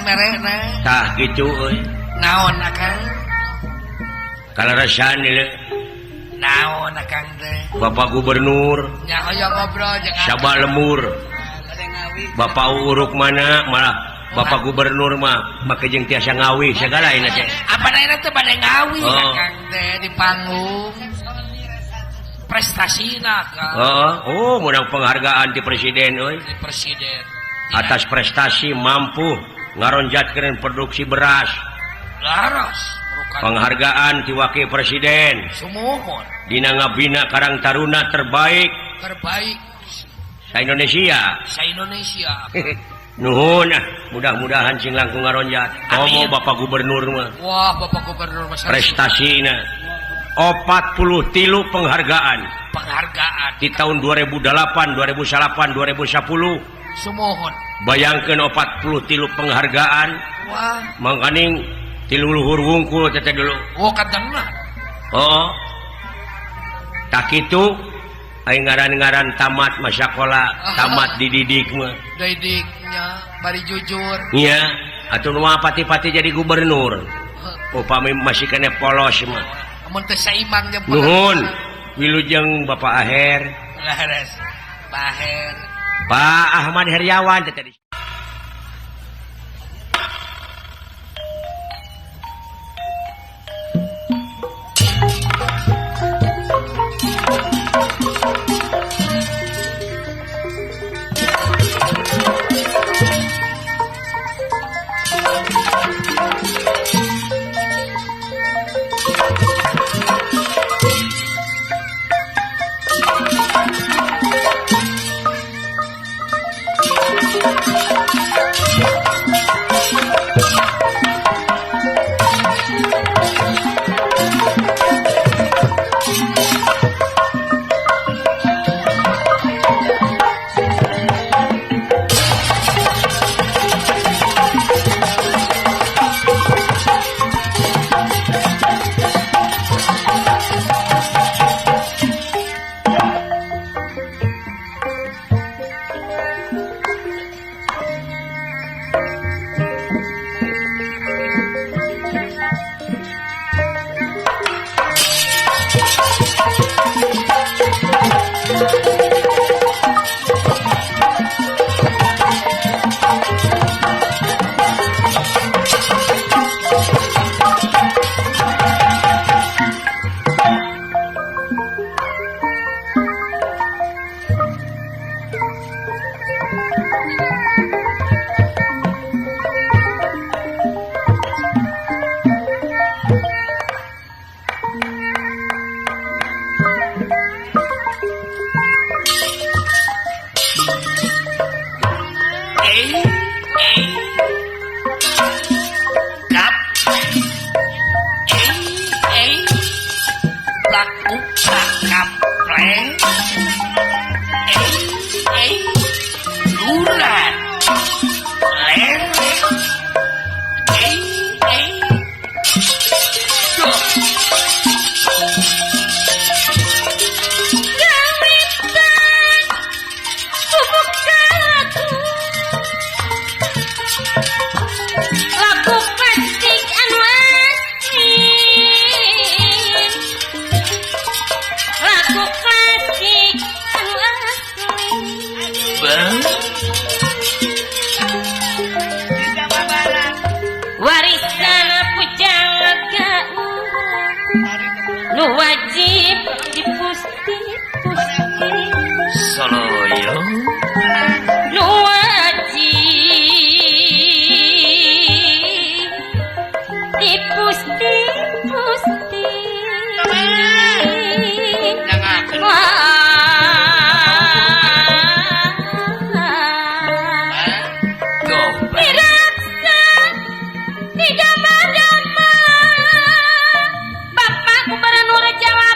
merena. Tah kitu euy. Naon akang? Kaleresan ieu. Naon akang teh? Bapak Gubernur. Nya hoyong ngobrol jeung akang. Sabah lemur. Bapak Uruk mana malah Bapak Gubernur mah make jeung tiasa ngawi sagala ayeuna teh. Apa ayeuna teh bade ngawi oh. Akang teh di panggung. Prestasina Kang. Heeh, oh menang penghargaan di presiden euy. Di presiden. Atas prestasi mampu ngaronjatkeun produksi beras. Laras. Penghargaan di wakil presiden. Sumuhun. Dina ngabina Karang Taruna terbaik. Terbaik sa Indonesia. Sa Indonesia. Nuhun, mudah-mudahan sing langkung ngaronjat. Komo Bapak Gubernur mah. Wah, Bapak Gubernur mah prestasina 43 penghargaan. Penghargaan di tahun 2008, 2009, 2010. Sumuhun. Bayangkeun 43 penghargaan. Wah, mangkaning ti luhur wungkul teh dulu. Oh, kadangna. Oh. Tak kitu aing ngaran-ngaran tamat masakola, tamat dididik mah. Didiknya bari jujur. Iya, atuh nu pati-pati jadi gubernur. Upami masih kene polos mah. Mun teu saimbang jeung nuhun. Wilujeng Bapak Aher. Laras. Pak Aher. Pak Ahmad Heryawan teh tadi. Bapak Gubernur Jawa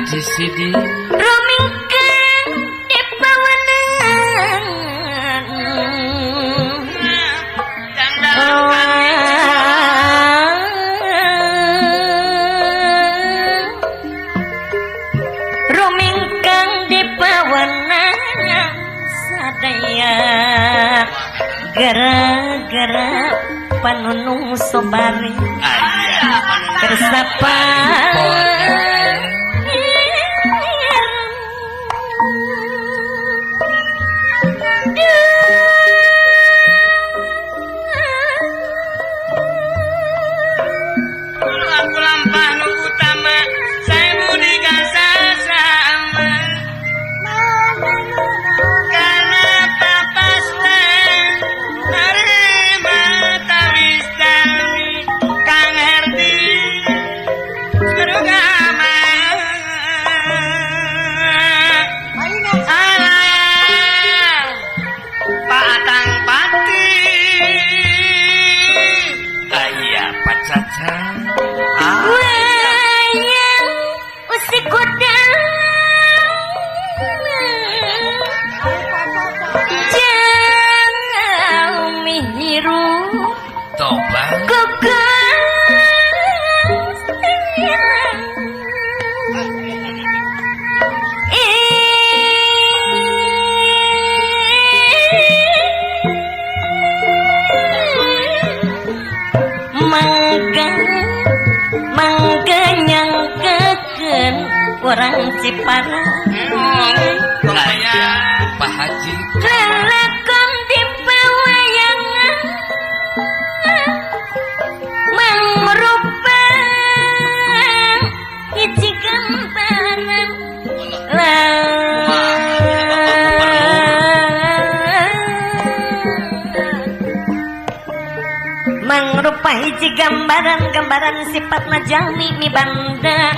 Haji Sidi rumingkang dipawenang rumingkang dipawenang sadaya gara-gara panunung sobari tersapa orang Ciparang Pak Haji lelakon di pewayangan mangrupa hiji gambaran mangrupa hiji gambaran gambaran sifatna jalmi mi banda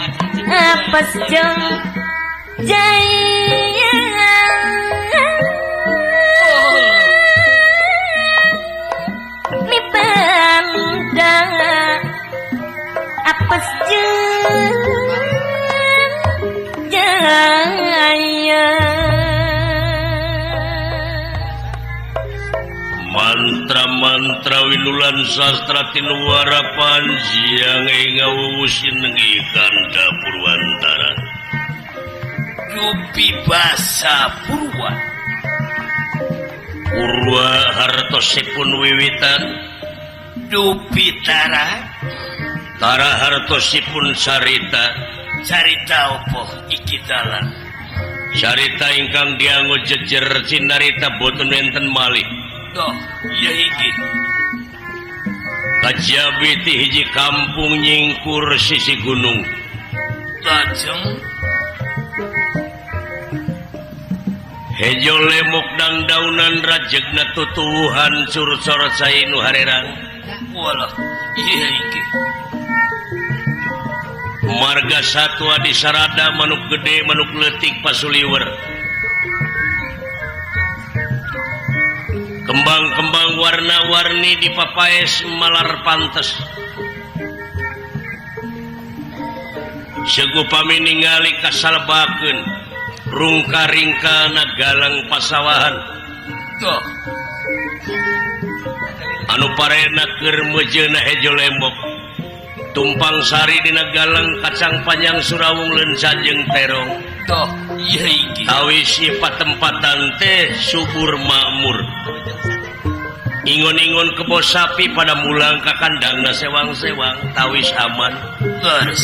apes jeung jaya mi banda apes jeung jaya. Mantra-mantra wilulan sastra tinuwara panjiang ing ngawusin nengi kanda Purwantara Dupi basa Purwa Purwa hartosipun wiwitan Dupi tara tara hartosipun carita carita opo iki dalan carita ingkang dianggo jejer cinarita boten wenten malih. Doh, iya iki. Kajabi ti hiji kampung nyingkur sisi gunung. Lajeng hejo lemok dangdaunan rajegna tutuwuhan sursorot cai nu harerang. Walah, iya iki. Marga satwa di sarada manuk gede manuk leutik pasuliwer. Kembang-kembang warna-warni di papaes malar pantes. Segupami ningali kasalbakeun rungka-ringkana galang pasawahan. Tuh. Anu parena keur meujeuna hejo lembok. Tumpang sari dina galang kacang panjang surawung leunca jeung terong. Tuh, ieu iki. Awis patempatan teh subur makmur. Ingon-ingon kebo sapi pada mulang ka kandangna sewang-sewang tawis aman. Terus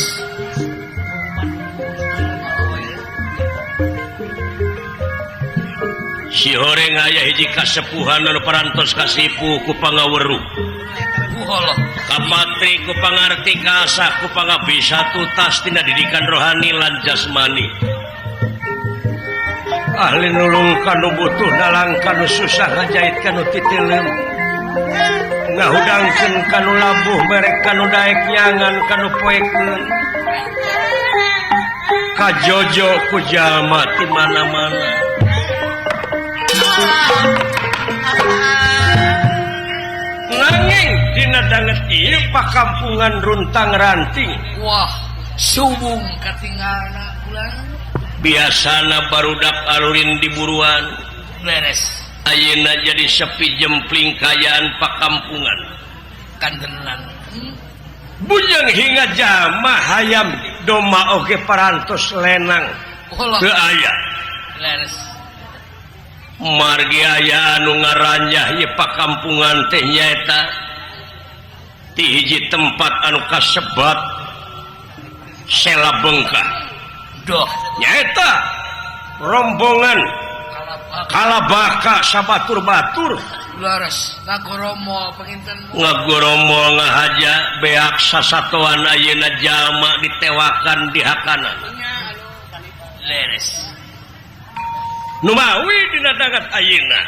si horeng aya hiji kasepuhan anu parantos kasipu ku pangaweruh. Kapatri ku pangarti kaasah ku pangabisa tutas tina didikan rohani lan jasmani. Ahli nulung kanu butuh nalang kanu susah ngajait kanu titileum ngahudangkeun kanu labuh merek kanu daek nyangan kanu poekeun kajojo ku jalma ti mana-mana. Nanging dina danget ieu pakampungan runtang ranting. Wah, Subung katinggalna ulang. Biasana barudak arurin di buruan. Beres. Ayeuna jadi sepi jempling kayaan pakampungan. Kantenan. Bujang hingga jama hayam doma oge parantos lenang. Teu aya. Leres. Margi aya anu ngaranjah ieu pakampungan teh nyaeta ti hiji tempat anu kasebat Sela Bengkah. Doh, nyaeta rombongan Kalabaka sabatur-batur. Leres, ngagoromo panginten. Ngagoromo ngahaja beak sasatoan ayeuna jalma ditewakan di hakanan. Leres. Numawi dina dangat ayeuna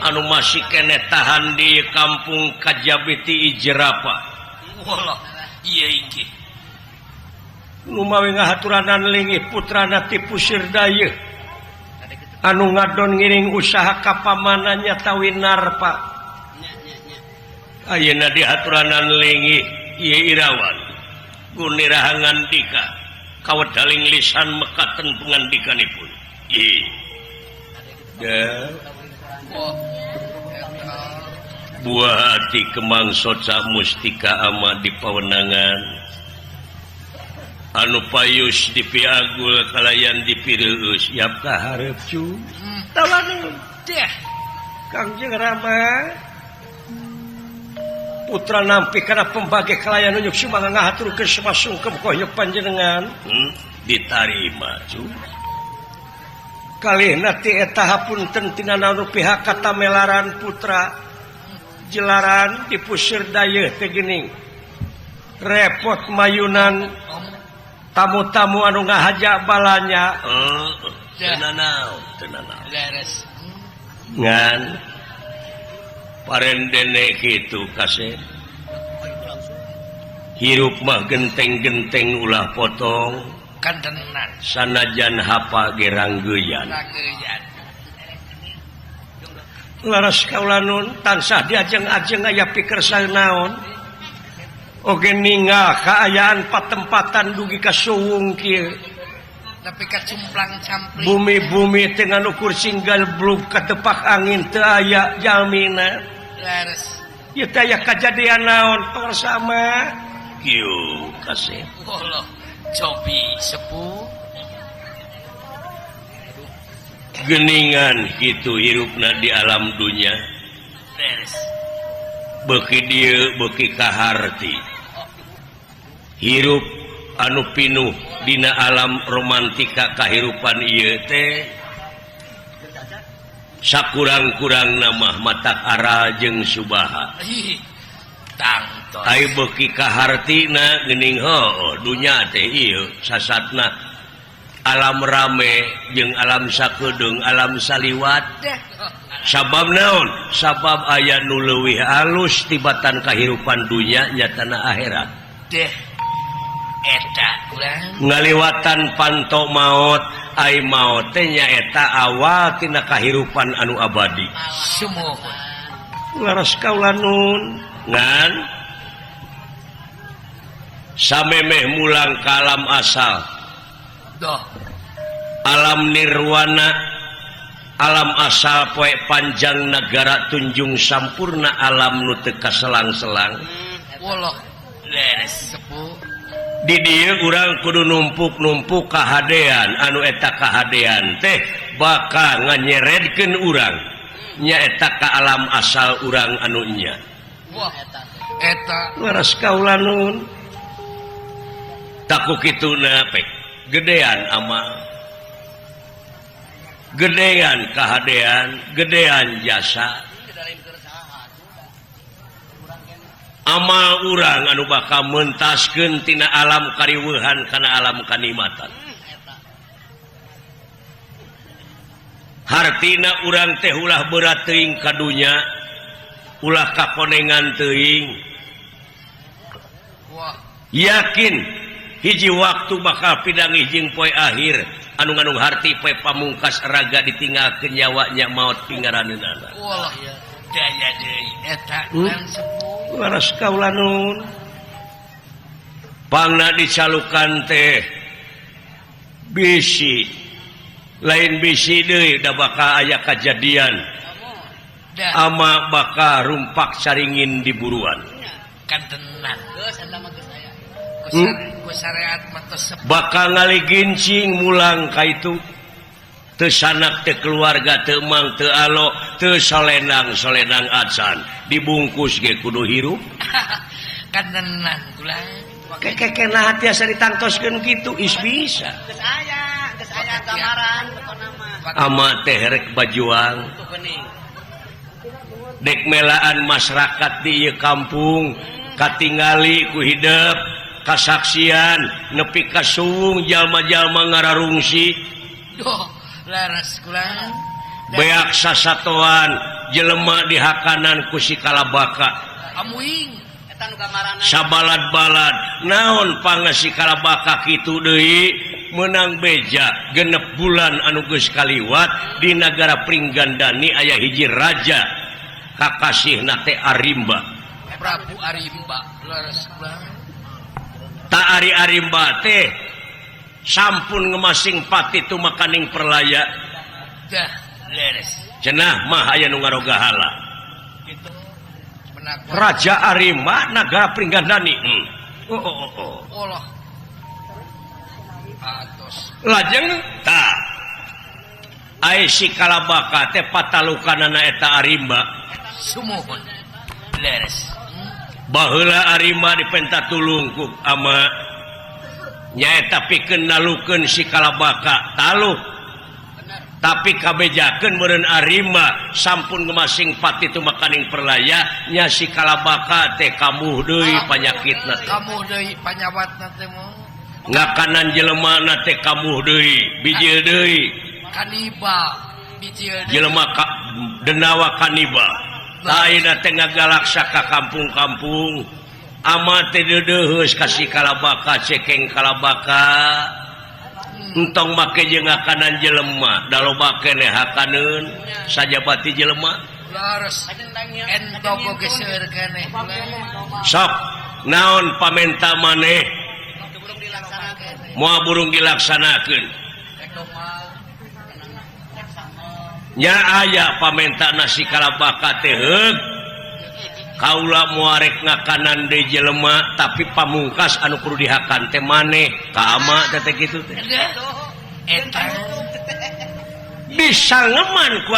anu masih keneh tahan di kampung Kajabiti Ijerapa. Walah, ieu inggih. Numawi ngahaturanan linggih putrana ti Pusir Dayeuh anu ngadon ngiring usaha kapamanannya Tawinarpa. Ayeuna dihaturanan linggih ieu Irawan guniraha ngandika kawedaling lisan mekaten pangandikanipun. Ih. Buah hati kemang soca mustika ama di pawenangan anu payus dipiagul kalayan dipireueus yap ka hareup cu tawanun deh Kangjeng Rama putra nampi kana pembagi kalayan unjuk sumangga ngahaturkeun samasungkem kohyok panjenengan ditarima cu kalihna ti eta hapunten tina naon pihak katamelaran putra jelaran di Pusir Dayeuh teh geuning repot mayunan tamu-tamu anu ngahaja balanya teu nanaon teu nanaon leres ngan parendene kitu kasep hirup mah genteng-genteng ulah potong kantenan sanajan hapa ge ranggeuyan laras kaulanun tansah diajeng-ajeng aya pikersa naon oge ninggal kaayaan patempatan dugi ka suwung kieu nepi ka cumplang-campling bumi-bumi teh ngan ukur singgal blug katepak angin teu aya jalmina leres ieu teh aya kajadian naon pangarsama kieu kasep Allah cobi sepuh geningan kitu hirupna di alam dunya beres beuki dieu beuki kaharti hirup anu pinuh dina alam romantika kahirupan ieu teh sakurang-kurangna mah matak aral jeung subaha tangtos ai beuki kahartina geuning heuh dunya teh ieu sasatna alam rame jeung alam sakedeung alam saliwat sabab naon sabab aya nu leuwih alus tibatan kahirupan dunya nyatana akhirat deh eta urang ngaliwatan panto maot ai maot teh nyaeta awal tina kahirupan anu abadi sumuhun laras kaula nun ngan samemeh mulang ka alam asal doh alam nirwana alam asal poe panjang nagara tunjung sampurna alam nu teu kaselang-selang woloh leres sepuh di dieu urang kudu numpuk-numpuk kahadean anu eta kahadean teh bakal nganyeredkeun urang nyaeta ka alam asal urang anu nya wah eta laras kaula nun taku kituna pek gedean amal gedean kahadean gedean jasa amal urang anu bakal mentaskeun tina alam kariweuhan kana alam kanikmatan hartina urang teh ulah berat teuing ka dunya ulah kakonengan teuing yakin hiji waktu bakal pidangi jeung poe akhir anu ngandung harti poe pamungkas raga ditinggalkeun nyawanya maot pingaraneunana walah daya deui eta urang sepuh laras kaula nun Pangna dicalukan teh bisi lain bisi deui da bakal aya kajadian. Ama bakal rumpak caringin di buruan. Kantenan. Bakal ngaligincing mulang ka itu. Teu sanak teu keluarga teu mang teu alo teu solenang-solenang acan dibungkus ge kudu hirup. Kantenan kula. Keke nah tiasa ditangtoskeun kitu is bisa. Geus aya gambaran pokona mah. Ama teh rek bajuang. Dek melaan masyarakat di ieu kampung katingali ku hidep kasaksian nepi ka suwung jalma-jalma ngararungsi. Duh, laras kula. Beak sasatoan jelema dihakanan ku si kalabaka. Amuing eta nu gambaranna. Sabalad-balad naon pangasi kalabaka kitu deui menang beja genep bulan anu geus kaliwat di nagara Pringgandani aya hiji raja kakasihna teh Arimba. Prabu Arimba leres kula. Ta Ari Arimba teh sampun ngemasing pati tumakaning perlaya. Dah leres. Cenah mah aya nu ngarogahala. Raja Arimba nagara Pringgandani. Oh oh oh. Allah. Atos. Lajeng ta ai si kalabaka teh patalukanana eta Arimba. Sumuhun. Leres. Baheula Arimba dipenta tulung ku ama nyaeta pikeun nalukeun si kalabaka taluh. Tapi kabejakeun meureun Arimba sampun gemasing pati tumakaning perlaya nya si kalabaka teh kamuh deui panyakitna teh. Kamuh deui panyawatna teh mah. Ngakanan jelema na teh kamuh deui, bijil deui. Kaniba bijil deui. Jelema denawa kaniba. Ayeuna teh ngagalaksa ka kampung-kampung. Ama teh deudeuheus ka si kalabaka cekeng kalabaka. Entong make jeung ngakanan jelema, da loba keneh hakaneun sajabati jelema. Leres. Entong oge seueur keneh. Sok naon pamenta maneh? Moal burung dilaksanakeun. Nya aya pamenta nasi kalabaka teh heug. Kaula moal rek ngakanan deui jelema tapi pamungkas anu kudu dihakan teh maneh ka ama teh kitu teh. Eta disangeman ku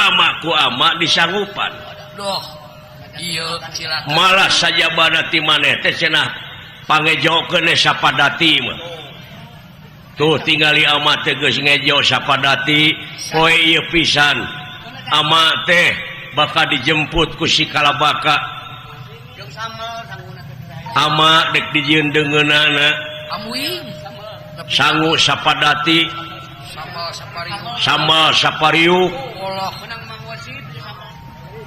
ama disanggupan. Doh, ieu cilaka. Malah sajabana ti maneh teh cenah pangejokeun sapadati mah. Tuh tingali ama teh geus ngejo sapadati poe ieu pisan. Ama teh bakal dijemput ku si kalabaka. Ama dek dijieun deungeunana. Sangu sapadati. Sambal sapariuk.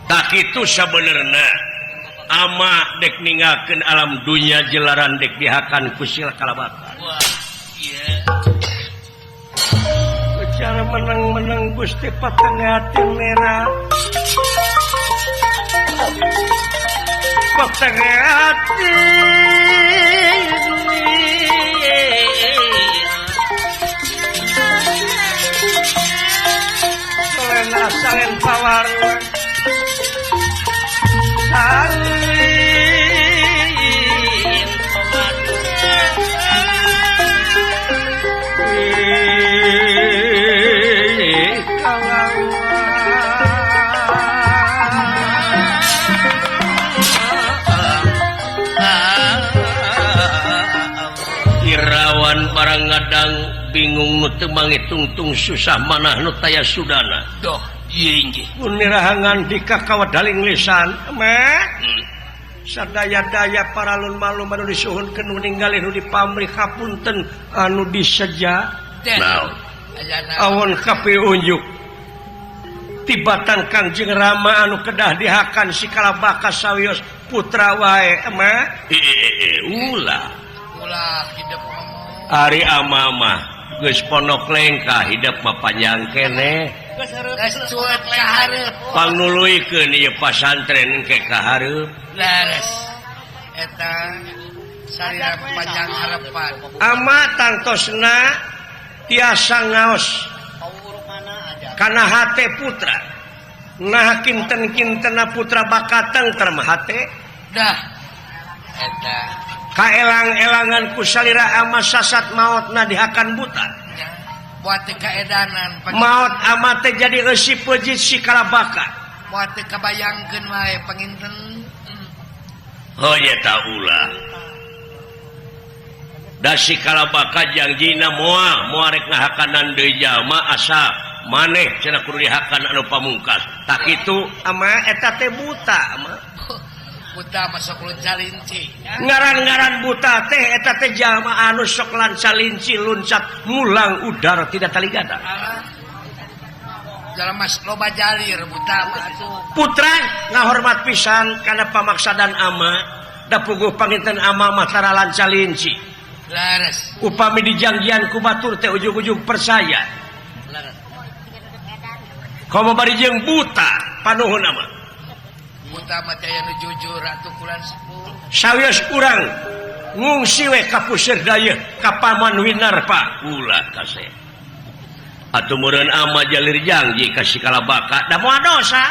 Tak kitu sabenerna. Ama dek ninggalkeun alam dunya jelaran dek dihakan ku si kalabaka. Cara menang-menang Gusti patengah merah. Patengah hati. Selena salen pawarna. Salin Irawan barang ngadang bingung nu teu mangitungtung susah manah nu taya sudana. Doh, ieu inggih. Punirahangan di kakawadaling lisan, meh. Sadaya-daya paralun malum anu disuhunkeun nu ninggalih nu dipamrih hapunten anu diseja. Naon? Awon kapi unjuk. Tibatan Kangjeng Rama anu kedah dihakan si kalabaka sawios putra wae, meh. Ulah. Ulah hidup Ari ama mah geus ponok lengkah hidup mah panjang keneh. Geus cuet ka hareup. Pangnuluykeun ieu pasantren engke ka hareup. Leres. Eta Salira panjang harapan. Ama tangtosna tiasa ngaos kana hate putra. Nah kinten-kintena putra bakateng termah hate. Dah. Eta. Kaelang-elangan ku salira ama sasat maotna dihakan buta. Buat teu kaedanan. Maot ama teh jadi eusi peujit si kalabaka. Buat teu kabayangkeun wae panginten. Oh eta ulah. Da si kalabaka jangjina moal rek ngahakanan deui jalma asa maneh cenah kudu dihakan anu pamungkas. Tak kitu ama eta teh buta ama. Buta masuk lonca linci. Ngaran-ngaran buta teh eta teh jalma anu sok lanca linci luncat mulang udara tidak taligada. Jalan mas loba jalir buta mah atuh. Putra ngahormat pisan kana pamaksadan ama da puguh panginten ama mah tara lanca linci. Lares. Upami dijangjian ku batur teh ujug-ujug percaya. Lares. Komo bari jeung buta panuhun ama. Buta mah teh anu jujur atuh kulan sepuh. Sawios urang ngungsi we ka Puseur Dayeuh ka Paman Winarpa ulah kaseh. Atuh meureun ama jalir janji ka si kalabaka da moal dosa.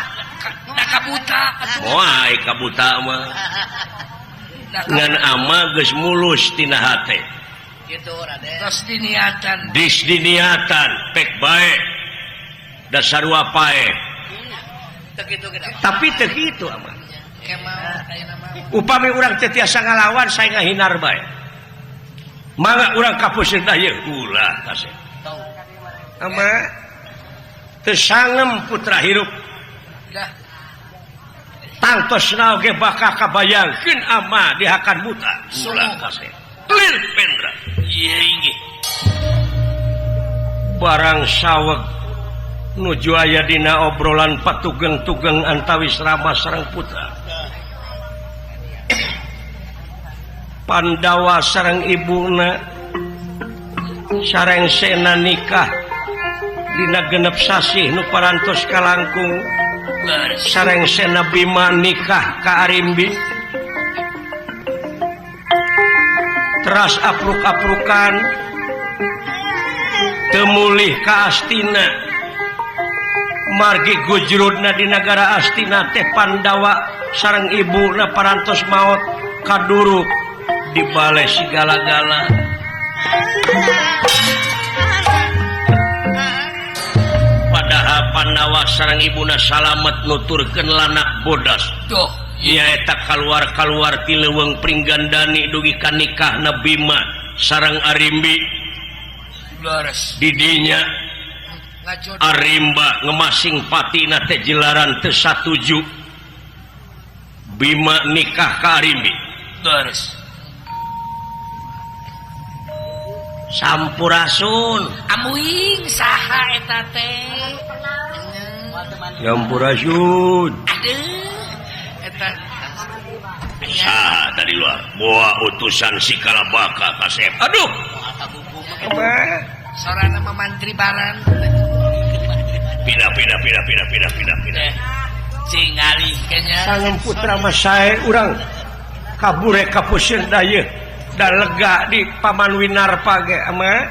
Da kabuta atuh. Moal kabuta mah. Ngan ama geus mulus tina hate. Kitu Raden. Tos diniatan. Dis diniatan pek bae. Da sarua pae. Tapi teu kitu ama. Upami urang teu tiasa ngalawan sae ngahinar bae. Mangga urang ka Puseur Dayeuh ulah kaseh. Ama teu sangem putra hirup. Dah. Tangtosna oge bakal kabayangkeun ama dihakan buta. Ulah kaseh. Lir pendra. Ieu inggih. Barang saweg nuju aya dina obrolan patugeng-tugeng antawis Rama sareng putra. Pandawa sareng ibuna sareng sena nikah dina genep sasih nu parantos kalangkung. Sareng sena Bima nikah ka Arimbi. Teras apruk-aprukan temulih ka Astina. Margi gujrudna di nagara Astina teh Pandawa sareng ibuna parantos maot kaduruk di bale segala-gala. Padahal Pandawa sareng ibuna salamet nuturkeun lanak bodas. Tuh, nyaeta kaluar-kaluar ti leuweung Pringgandani dugi ka nikahna Bima sareng Arimbi. Leres. Didinya Arimba ngemasing patina teh jelaran teu satuju Bima nikah ka Arimbi. Leres. Sampurasun. Amuing saha eta teh? Sampurasun. Aduh, eta saha tadi luar? Boa utusan si Kalabaka kasep. Aduh. Sorana mah mantri baran. Pindah pindah pindah pindah pindah pindah pindah. Cing ngalih kayaknya. Sangem putra mah sae urang kabure ka Puseur Dayeuh da lega di Paman Winarpa ge ama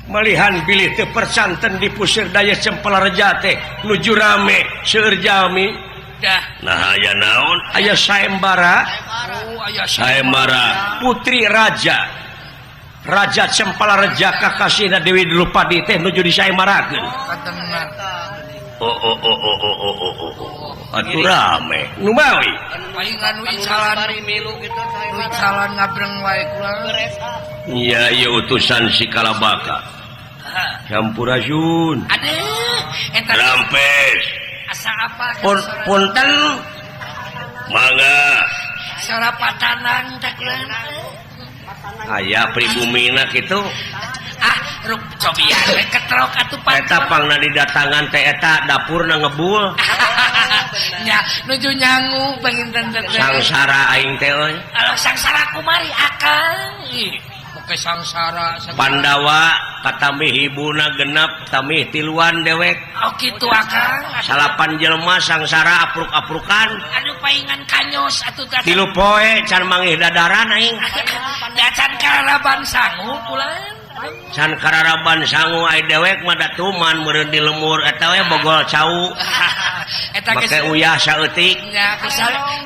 malihan bilih teu percanten di Puseur Dayeuh Cempalareja teh nuju rame seueur jalmi. Dah. Nah aya naon? Aya saembara. Oh, aya saembara putri raja. Raja Cempalareja kakasihna Dewi Drupadi teh nuju disaembarakeun. Oh oh oh oh oh oh oh oh. Atuh rame. Nu mawi? Palingan nu icalan milu kitu nu icalan ngabreng wae kula. Nya ieu utusan si Kalabaka. Sampurasun. Aduh, eta rampes. Asa apa? Punten. Mangga. Sora patanang teh kula. Aya pribumina kitu. Ah, rup cobian we ketrok atuh pan. Eta pangna didatangan teh eta dapurna ngebul. Nya nuju nyangu panginten teh. Sangsara aing teh euy. Alah sangsara kumari akang. Ih, poke sangsara. Pandawa Katamih ibuna genap tamih tiluan dewek. Oh kitu akang. Salapan jelema sangsara apruk-aprukan. Aduh paingan kanyos atuh teh. Tilu poe can manggih dadaran aing. Da can kararaban sangu ulah. Can kararaban sangu ai dewek mah datuman meureun di lemur eta we bogol cau. Eta geus make uyah saeutik. Nya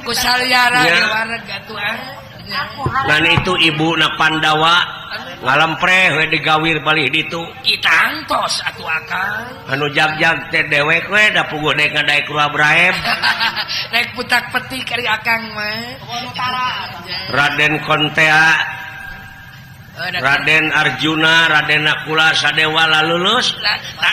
kusaliara wareg atuh ah. Ngan itu ibuna Pandawa ngalempreh we digawir balih ditu. Itangtos atuh akang. Anu jag-jag teh dewek we da puguh dek ngadaek rua braeb. Rek putak petik ari akang mah. Raden Kontea, Raden Arjuna, Raden Nakula Sadewa lalulus.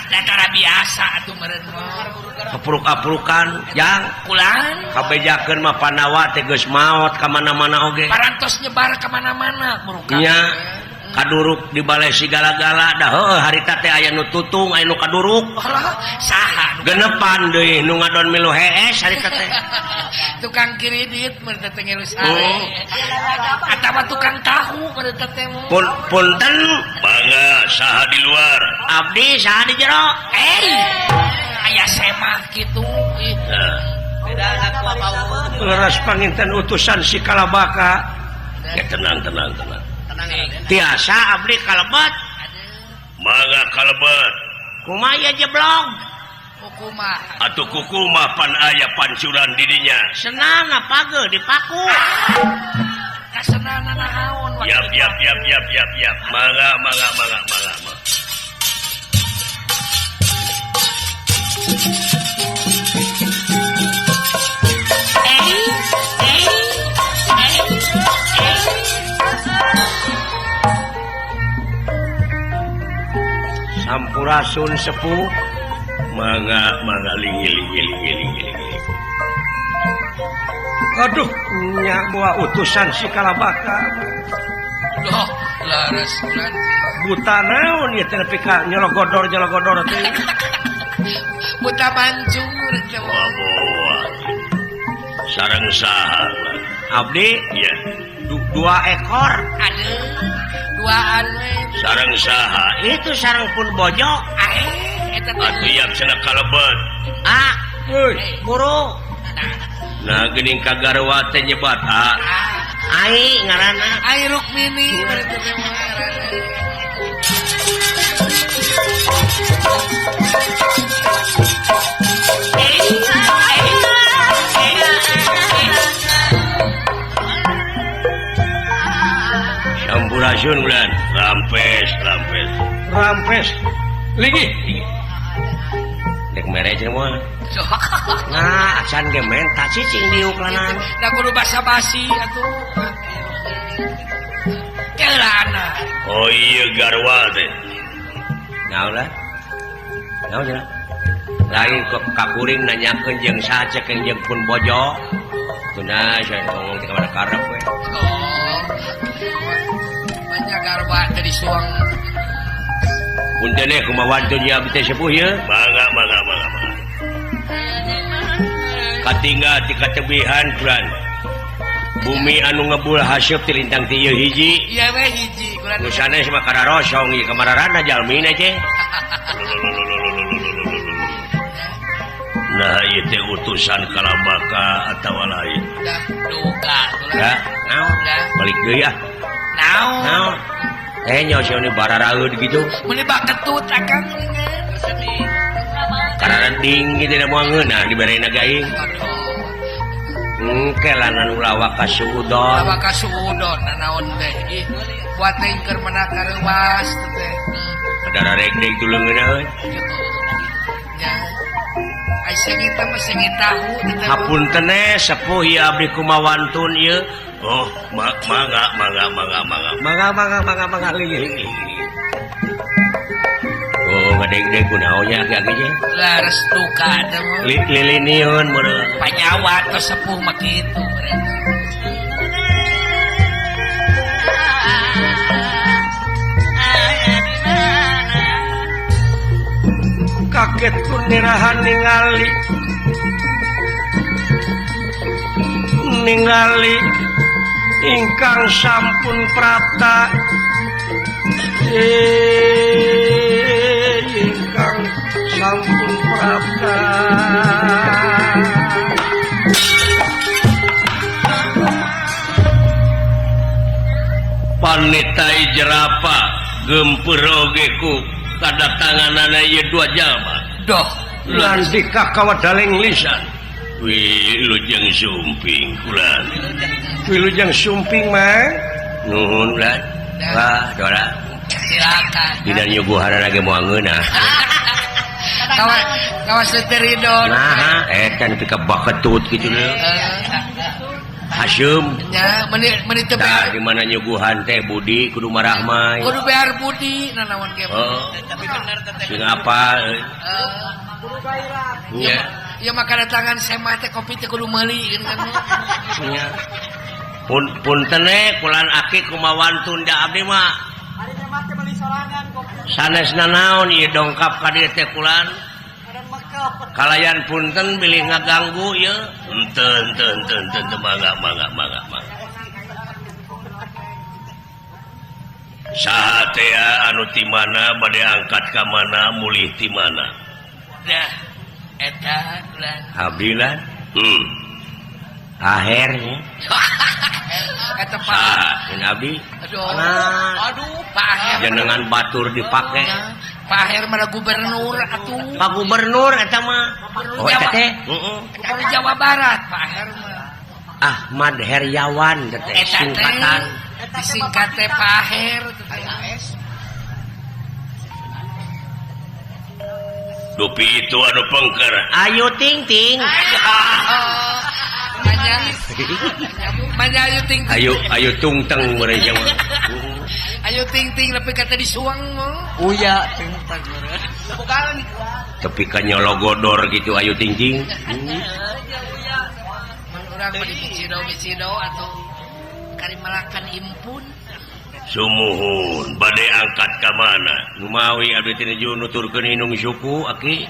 Datara biasa atuh meureun mah. Apruk-aprukan jang kulan kabejakeun mah Pandawa teh geus maot ka mana-mana oge. Parantos nyebar ka mana-mana murukan. Nya kaduruk di balai sigala-gala dah heueuh harita teh aya nu tutung aya nu kaduruk. Saha genepan deui nu ngadon milu hees harita teh. Tukang kredit meureun teh ngeus sare. Atawa tukang tahu meureun teh. Punten mangga saha di luar? Abdi saha di jero? Aya semah kitu. Leres panginten utusan si Kalabaka. Ya tenang tenang tenang. Tiasa abdi kalebet. Mangga kalebet. Kumaha jeblog? Kukumaha. Atuh kukumah pan aya pancuran didinya. Senang pageuh dipaku. Kasenangan naon? Yap yap yap yap yap yap. Mangga mangga mangga mangga. Sampurasun sepuh. Mangga mangga lingi lingi lingi lingi. Aduh nya bawa utusan si Kalabaka. Duh, laras bulan. Buta naon ieu teh nepi ka nyologodor nyologodor teh. Buta mancung teh. Sareng saha? Abdi ya. Dua ekor. Aduh, duaan we. Sareng saha? Itu sareng pun bojo. Eta teh. Atuh yap cenah kalebet. Ah, euy, buru. Nah geuning ka garwa teh nyebat ah. Ai ngaranna. Ai Rukmini meureun teh ngaranna. Sampurasun bulan. Rampes rampes. Rampes. Ligi. Dek mere cenah moal. Nah, acan ge menta cicing diuk lanan. Da kudu basa-basi atuh. Kelana. Oh iya garwa teh. Naon lah? Naon cenah? Lain kok kakuring nanyakeun jeung saha ceuk jeung pun bojo. Tuna saya ngomong teh ka karep we. Oh. Banyak garwa teh disuang. Punten kumaha wantun ieu abdi teh sepuh ieu? Mangga mangga mangga mangga. Katinggal ti katebihan kulan. Bumi anu ngebul haseup ti lintang ti ieu hiji. Ieu we hiji kulan. Nu sanes mah kararosong ieu kamararana jalmina teh. Nah ieu teh utusan Kalabaka atawa lain. Dah duka kulan. Ya, naon? Balik deui ah. Naon? Naon? Nyo sia ni bararaeud gitu. Meuni baketut akang Karareding gitu da moal ngeunah diberena gaing. Engke lanan ulah waka suudon. Ulah waka suudon nanaon teh. Ih, buat teh keur menak kareuwas teh. Padara rek-rek tulungeun euy. Nya. Ai sengit mah sengit tahu teh. Hapunten sepuh ieu abdi kumawantun ieu. Oh, mangga mangga mangga mangga. Mangga mangga mangga mangga leuwih. Oh, ngadeg-deg kunaon nya aki-aki nya. Lares duka teh mah. Liliniun meureun. Panyawa tos sepuh mah kitu meureun. Kaget ku nirahan ningali ningali ingkang sampun prapta. Ari jerapa gempur oge ku kadatanganana ieu dua jalma. Doh, Nanti kakawadaleng lisan. Wilujeng sumping kulan. Wilujeng sumping mah. Nuhun ulan. Wah, Dora. Silakan. Dina nyuguhanan lagi moal ngeunah. Kawas kawas ridon. Nah, eta nepi ka baketut kitu leuh. Haseum. Nya, meuni meuni teu Tah di mana nyuguhan teh budi kudu marahmai. Kudu behar budi nanaon ge. Oh. Tapi bener teteh. Sing apa euy. Nya, ieu mah kadatangan semah teh kopi teh kudu meuli kan. Nya. Pun punten kulan aki kumawantun da abdi mah. Sanes nanaon ieu dongkap ka dieu teh kulan. Kalayan punten bilih ngaganggu ieu. Henteu henteu henteu henteu mangga mangga mangga mangga. Saha teh anu ti mana bade angkat ka mana mulih ti mana? Dah eta kulan. Abdi lah. Ahernya. Eta Pak. Abdi. Aduh. Nah. Aduh, Pak Aher. Jenengan batur dipake. Pak Aher mah gubernur atuh. Pak gubernur eta mah. Oh, eta teh. Heeh. Gubernur Jawa Barat Pak Aher mah. Ahmad Heryawan teh singkatan. Disingkat teh Pak Aher. Dupi itu anu pengker. Ayu ting ting. Manya ayu ting ting. Ayu ayu tungteng meureun jeung. Ayu ting ting nepi ka teh disuang mah. Uya ting teng meureun. Tepi ka nyologodor gitu ayu ting ting. Mun urang mah dibicido-bicido atuh kari malakan impun. Sumuhun bade angkat ka mana? Numawi abdi teh nuju nuturkeun inung suku aki.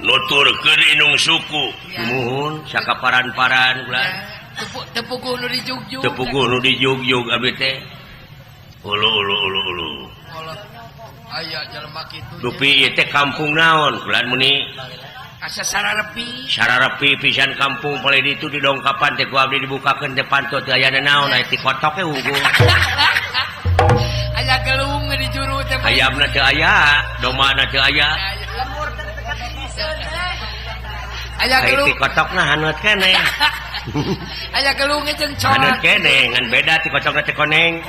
Nuturkeun inung suku. Sumuhun sakaparan-paran ulah. Tepuguh nu dijugjug. Tepuguh nu dijugjug abdi teh. Ulu ulu ulu ulu. Aya jelema kitu. Dupi ieu teh kampung naon? Ulah meni asa sararepi. Sararepi pisan kampung palih ditu didongkapan teh ku abdi dibukakeun teh panto teh aya naon aya ti kotok we unggul. Aya gelung di juru teh. Ayamna teu aya, domana teu aya. Aya gelung. Ti kotokna haneut keneh. Aya gelung jeung corak. Haneut keneh ngan beda ti kotokna teh koneng.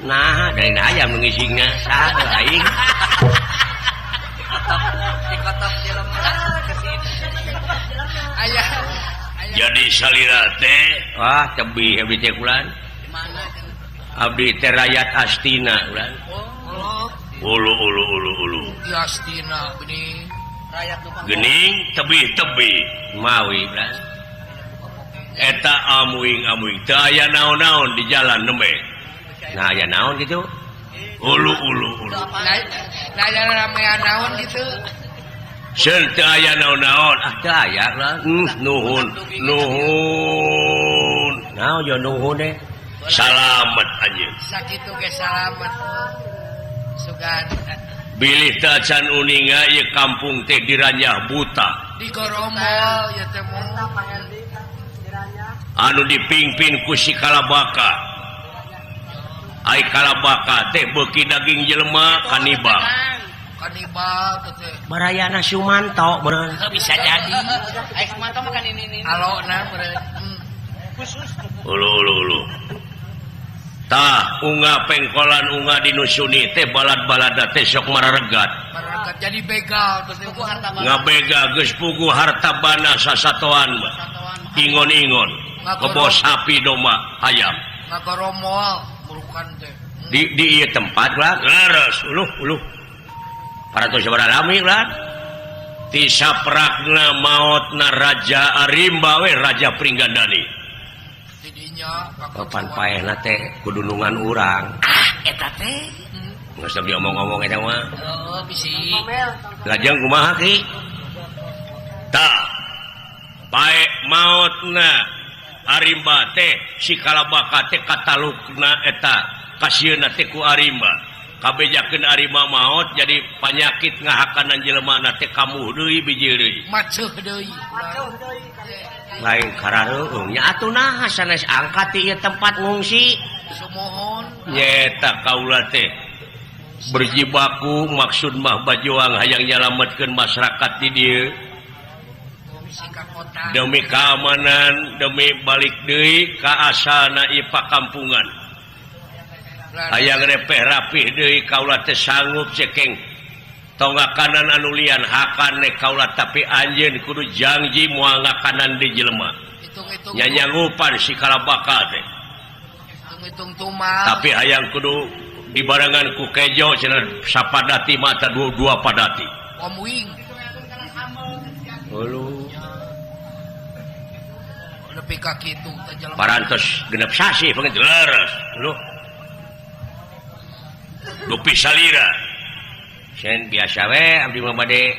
Nah, dari ayam nu ngisingna saha aing. Dikotok jelema Aya. Jadi salira teh, wah tebih abdi teh kulan. Abdi teh rakyat Astina kulan. Oh. Ulu ulu ulu ulu. Di Astina geuning. Rakyat nu geuning tebih-tebih mawi kulan. Eta amuing-amuing teu aya naon-naon di jalan nembe. Nah aya naon kitu? Ulu ulu ulu. Nah aya ramean naon kitu? Seun teu aya naon-naon, ah teu aya lah. Nuhun, nuhun. Naon yo nuhun deh. Salamet anjeun. Sakitu ge salamet. Sugan. Bilih teu acan uninga ieu kampung teh diranjah buta. Di goromol ieu teh mah. Anu dipingpin ku si Kalabaka. Ai Kalabaka teh beuki daging jelema kanibal. Kanibal teh. Barayana Sumanto meureun. Bisa jadi. Ai Sumanto mah kan ini. Alona meureun. Khusus. Ulu ulu ulu. Tah unga pengkolan unga dinusuni teh balad-balada teh sok mararegat. Mararegat jadi begal teh puguh harta bana. Ngabega geus puguh harta bana sasatoan mah. Ingon-ingon. Kebo sapi domba ayam. Ngagoromol murukan teh. Di ieu tempat lah leres uluh uluh. Paratos sabaraha lami lah. Ti saprakna maotna Raja Arimba we Raja Pringgandani. Tidinya kapan paehna teh kudunungan urang. Ah eta teh. Geus teu diomong-omong eta mah. Heeh bisi. Lajeng kumaha ki? Tah. Pae maotna Arimba teh si Kalabaka teh katalukna eta kasieuna teh ku Arimba. Kabejakeun Arimba maot jadi panyakit ngahakanan jelema na teh kamuh deui biji deui. Maceuh deui. Lain karareueung nya atuh naha sanes angkat ti ieu tempat ngungsi. Sumuhun. Nyeta kaula teh berjibaku maksud mah bajuang hayang nyalametkeun masyarakat di dieu. Demi keamanan, demi balik deui ka asalna ieu pakampungan. Hayang repeh rapih deui kaula teh sanggup cekeng tongakanan anu lian hakan nek kaula tapi anjeun kudu janji moal ngakanan di jelema. Nyanyangupan si kalabaka teh. Tapi hayang kudu dibarengan ku kejo cenah sapadati mata dua padati. Omwing. Hulu. Lebih ka kitu teh jelema. Parantos genep sasih panginten leres. Hulu. Dupi salira. Sen biasa we abdi mah bade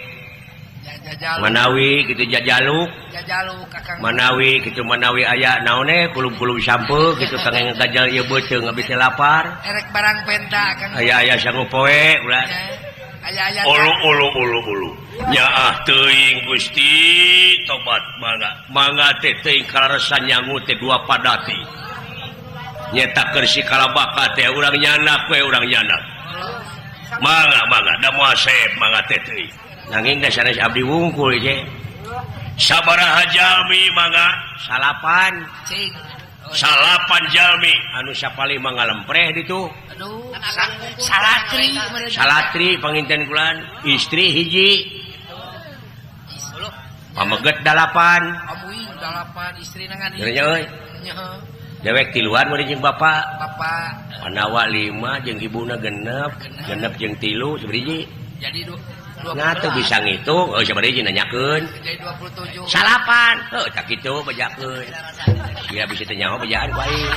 manawi kitu jajaluk. Jajaluk kakang. Manawi kitu manawi aya naone kulub-kulub sampeu kitu kangeng gajal ieu beuteung abdi teh lapar. Erek barang penta kang. Aya-aya sanggup poe ulah. Aya-aya. Ulu ulu ulu ulu. Nyaah teuing Gusti tobat mangga. Mangga teh teuing kalaresan nyangu teh dua padati. Nyeta keur si kalabaka teh urang nyanak we urang nyanak. Mangga mangga da moal seep mangga teh teuing. Nanging da sanes abdi wungkul je. Sabaraha jalmi mangga? Salapan. Cing. Salapan jalmi anu sapalih mangga lempreh ditu. Aduh, salatri salatri panginten kulan, istri hiji. Pameget 8. Amuing 8 istri nangan. Nya euy. Dewek tiluan mun jeung bapak. Bapak. Panawa 5 jeung ibuna genep, genep jeung 3 sabaraha? Jadi nah teu bisa ngitung, oh sabaraha nanyakeun. Jadi 27. Salapan. Heuh tak kitu bejakeun. Sia bisa teh nyaho bejaan ku aing.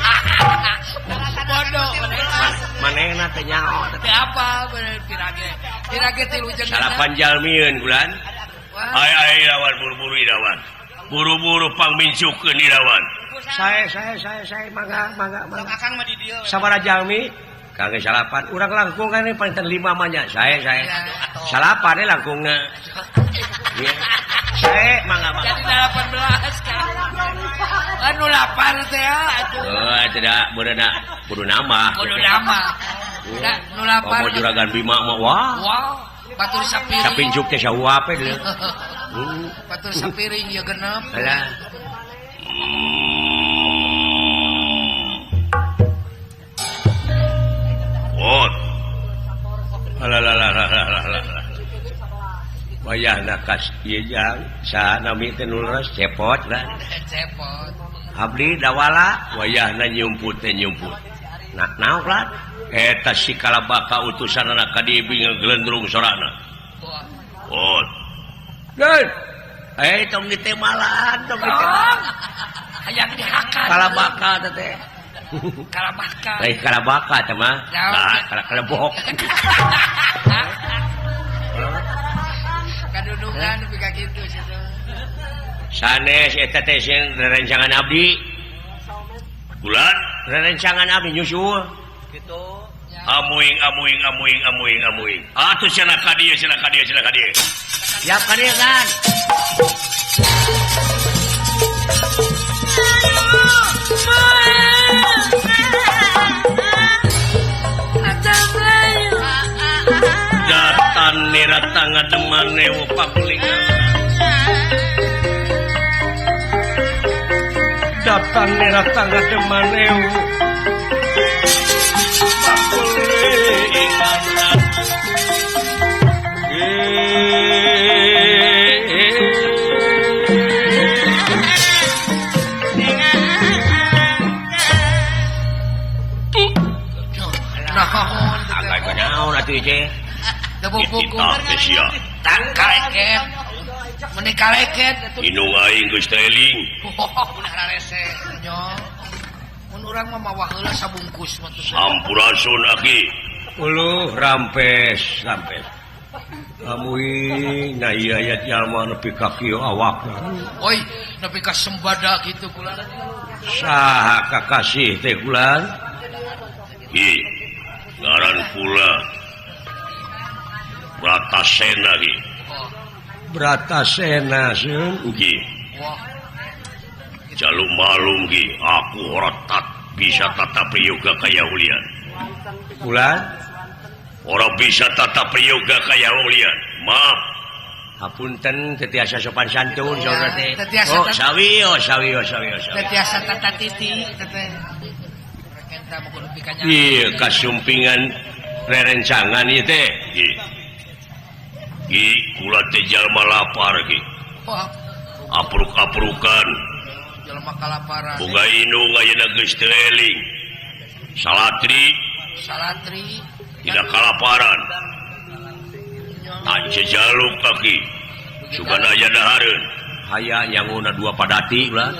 Bodoh manehna teh nyaho. Teu apa bener pirage. Pirage tilu jeung salapan jalmieun kulan. Ay ay Irawan buru-buru Irawan. Buru-buru pangmincukeun Irawan. Sae sae sae sae mangga mangga mangga. Akang mah di dieu. Sabaraha jalmi? Kangge salapan. Urang langkung kan paling 5 mah nya. Sae sae. Salapan we langkungna. Sae mangga mangga. Jadi 18 kan. Anu lapar teh atuh. Oh, tidak beureuh kudu nama. Kudu nama. Da nu lapar. Komo juragan Bima mah wah. Wah, batur sapiring. Sapincuk teh sahuap we deui. Batur sapiring ieu genep. Alah. Wot. Alah. Wayahna kas ieu jang saha nami teh nu leres cepot lah. Cepot. Abdi dawala wayahna nyumput teh nyumput. Nah, naon lah? Eta si kalabaka utusanana ka dieu ngeglendrung sorana. Wot. Geus. Eh tong ditemalan, tong ditemalan. Hayang dihakan. Kalabaka teh. Kalabaka. Lain kalabaka teh mah. Nah, kalebok. Kadudukan nepi ka kitu situ. Sanes eta teh sieun rerencangan abdi. Bulan rerencangan abdi nyusul. Kitu. Amuing amuing amuing amuing amuing. Atuh cenah ka dieu cenah ka dieu cenah ka dieu. Siap ka dieu kan. Datan niratang ngademane pakulingan. Datan niratang ngademane pakulingan. Naon agak naon atuh ieu. Tang kaleket. Meni kaleket atuh. Inung aing geus teh eling. Mun hararese nya. Mun urang mah mawa heula sabungkus mah tuh. Sampurasun aki. Uluh rampes, rampes. Amuing nah ieu aya jalma nepi ka kieu awakna. Oi, nepi ka sembada kitu kula. Saha kakasih teh kulan? Hi, ngaran kula. Bratasena ki. Bratasena seun ki. Wah. Jaluk malum ki, aku horatat Bisa tata prayoga kaya ulian. Ulan? Ora bisa tata prayoga kaya ulian. Maaf. Hapunten teu tiasa sopan santun saudara teh. Oh, sawi oh sawi oh sawi oh sawi. Teu tiasa tata titi teh. Iya kasumpingan rerencangan ieu teh. Ki kula teh jalma lapar ki. Apruk-aprukan. Jalma kalaparan. Boga indung ayeuna geus teu eling. Salatri. Salatri. Tidak kalaparan. Ance jaluk kaki. Sugan aya dahareun. Haya nyanguna dua padati ulah.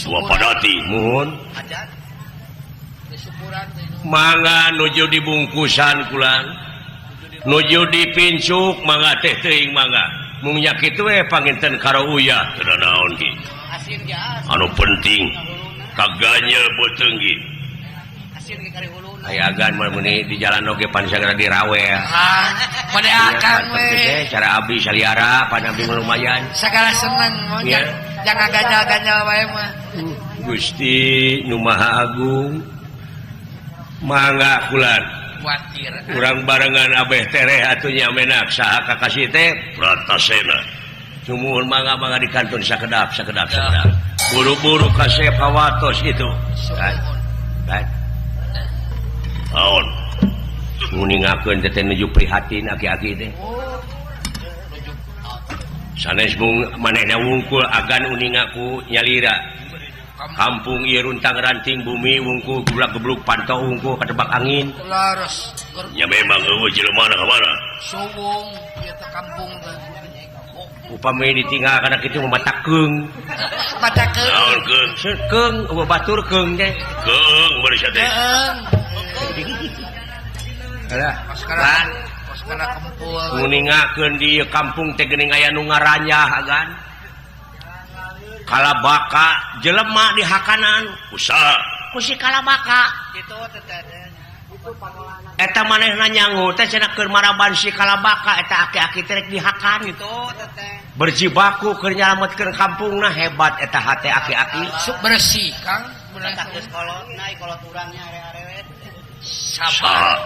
Dua padati muhun. Mangga nuju dibungkusan kulang. Nuju dipincuk mangga teh teuing mangga. Mung nya kitu we panginten karo uyah teu naon ki. Anu penting kaganyel beuteung ki. Aya agan mah meuni di jalan oge pan sagara dirawel. Ah, bade akang we. Cara abdi saliara pan abdi lumayan. Sagala seneng mah jangan ganyal-ganyal wae mah. Gusti nu Maha Agung mangga kulan. Kuatir. Urang barengan abeh tereh atuh nya menak saha kakasih teh Bratasena. Sumuhun mangga-mangga di kantun sakedap sakedap sakedap. Buru-buru kasep hawatos itu. Kan. Kan. Naon? Nguningakeun teh nuju prihatin aki-aki teh. Sanes mung manehna wungkul agan uningaku nyalira. Kampung ieu runtang ranting bumi wungkul geblak-gebluk panto wungkul katebak angin. Laros. Ya memang eueuh jelema na kamana? Suwung ieu teh kampung teh. Upami ditinggal kana kitu mah matakeung. Matakeung. Naon keung? Keung eueuh batur keung teh. Keung bari teh. Keung. Alah, kos kana kempul. Nguningakeun di kampung teh geuning aya nu ngaranyah agan. Kalabaka jelema di hakanan usaha ku si kalabaka. Kitu teh. Eta manehna nyangu teh cenah keur maraban si kalabaka eta aki-aki teh rek dihakan. Kitu teh. Berjibaku keur nyalametkeun kampungna hebat eta hate aki-aki. Sok bersih Kang. Geus kolot naik kolot urangnya are-arewet. Sabar.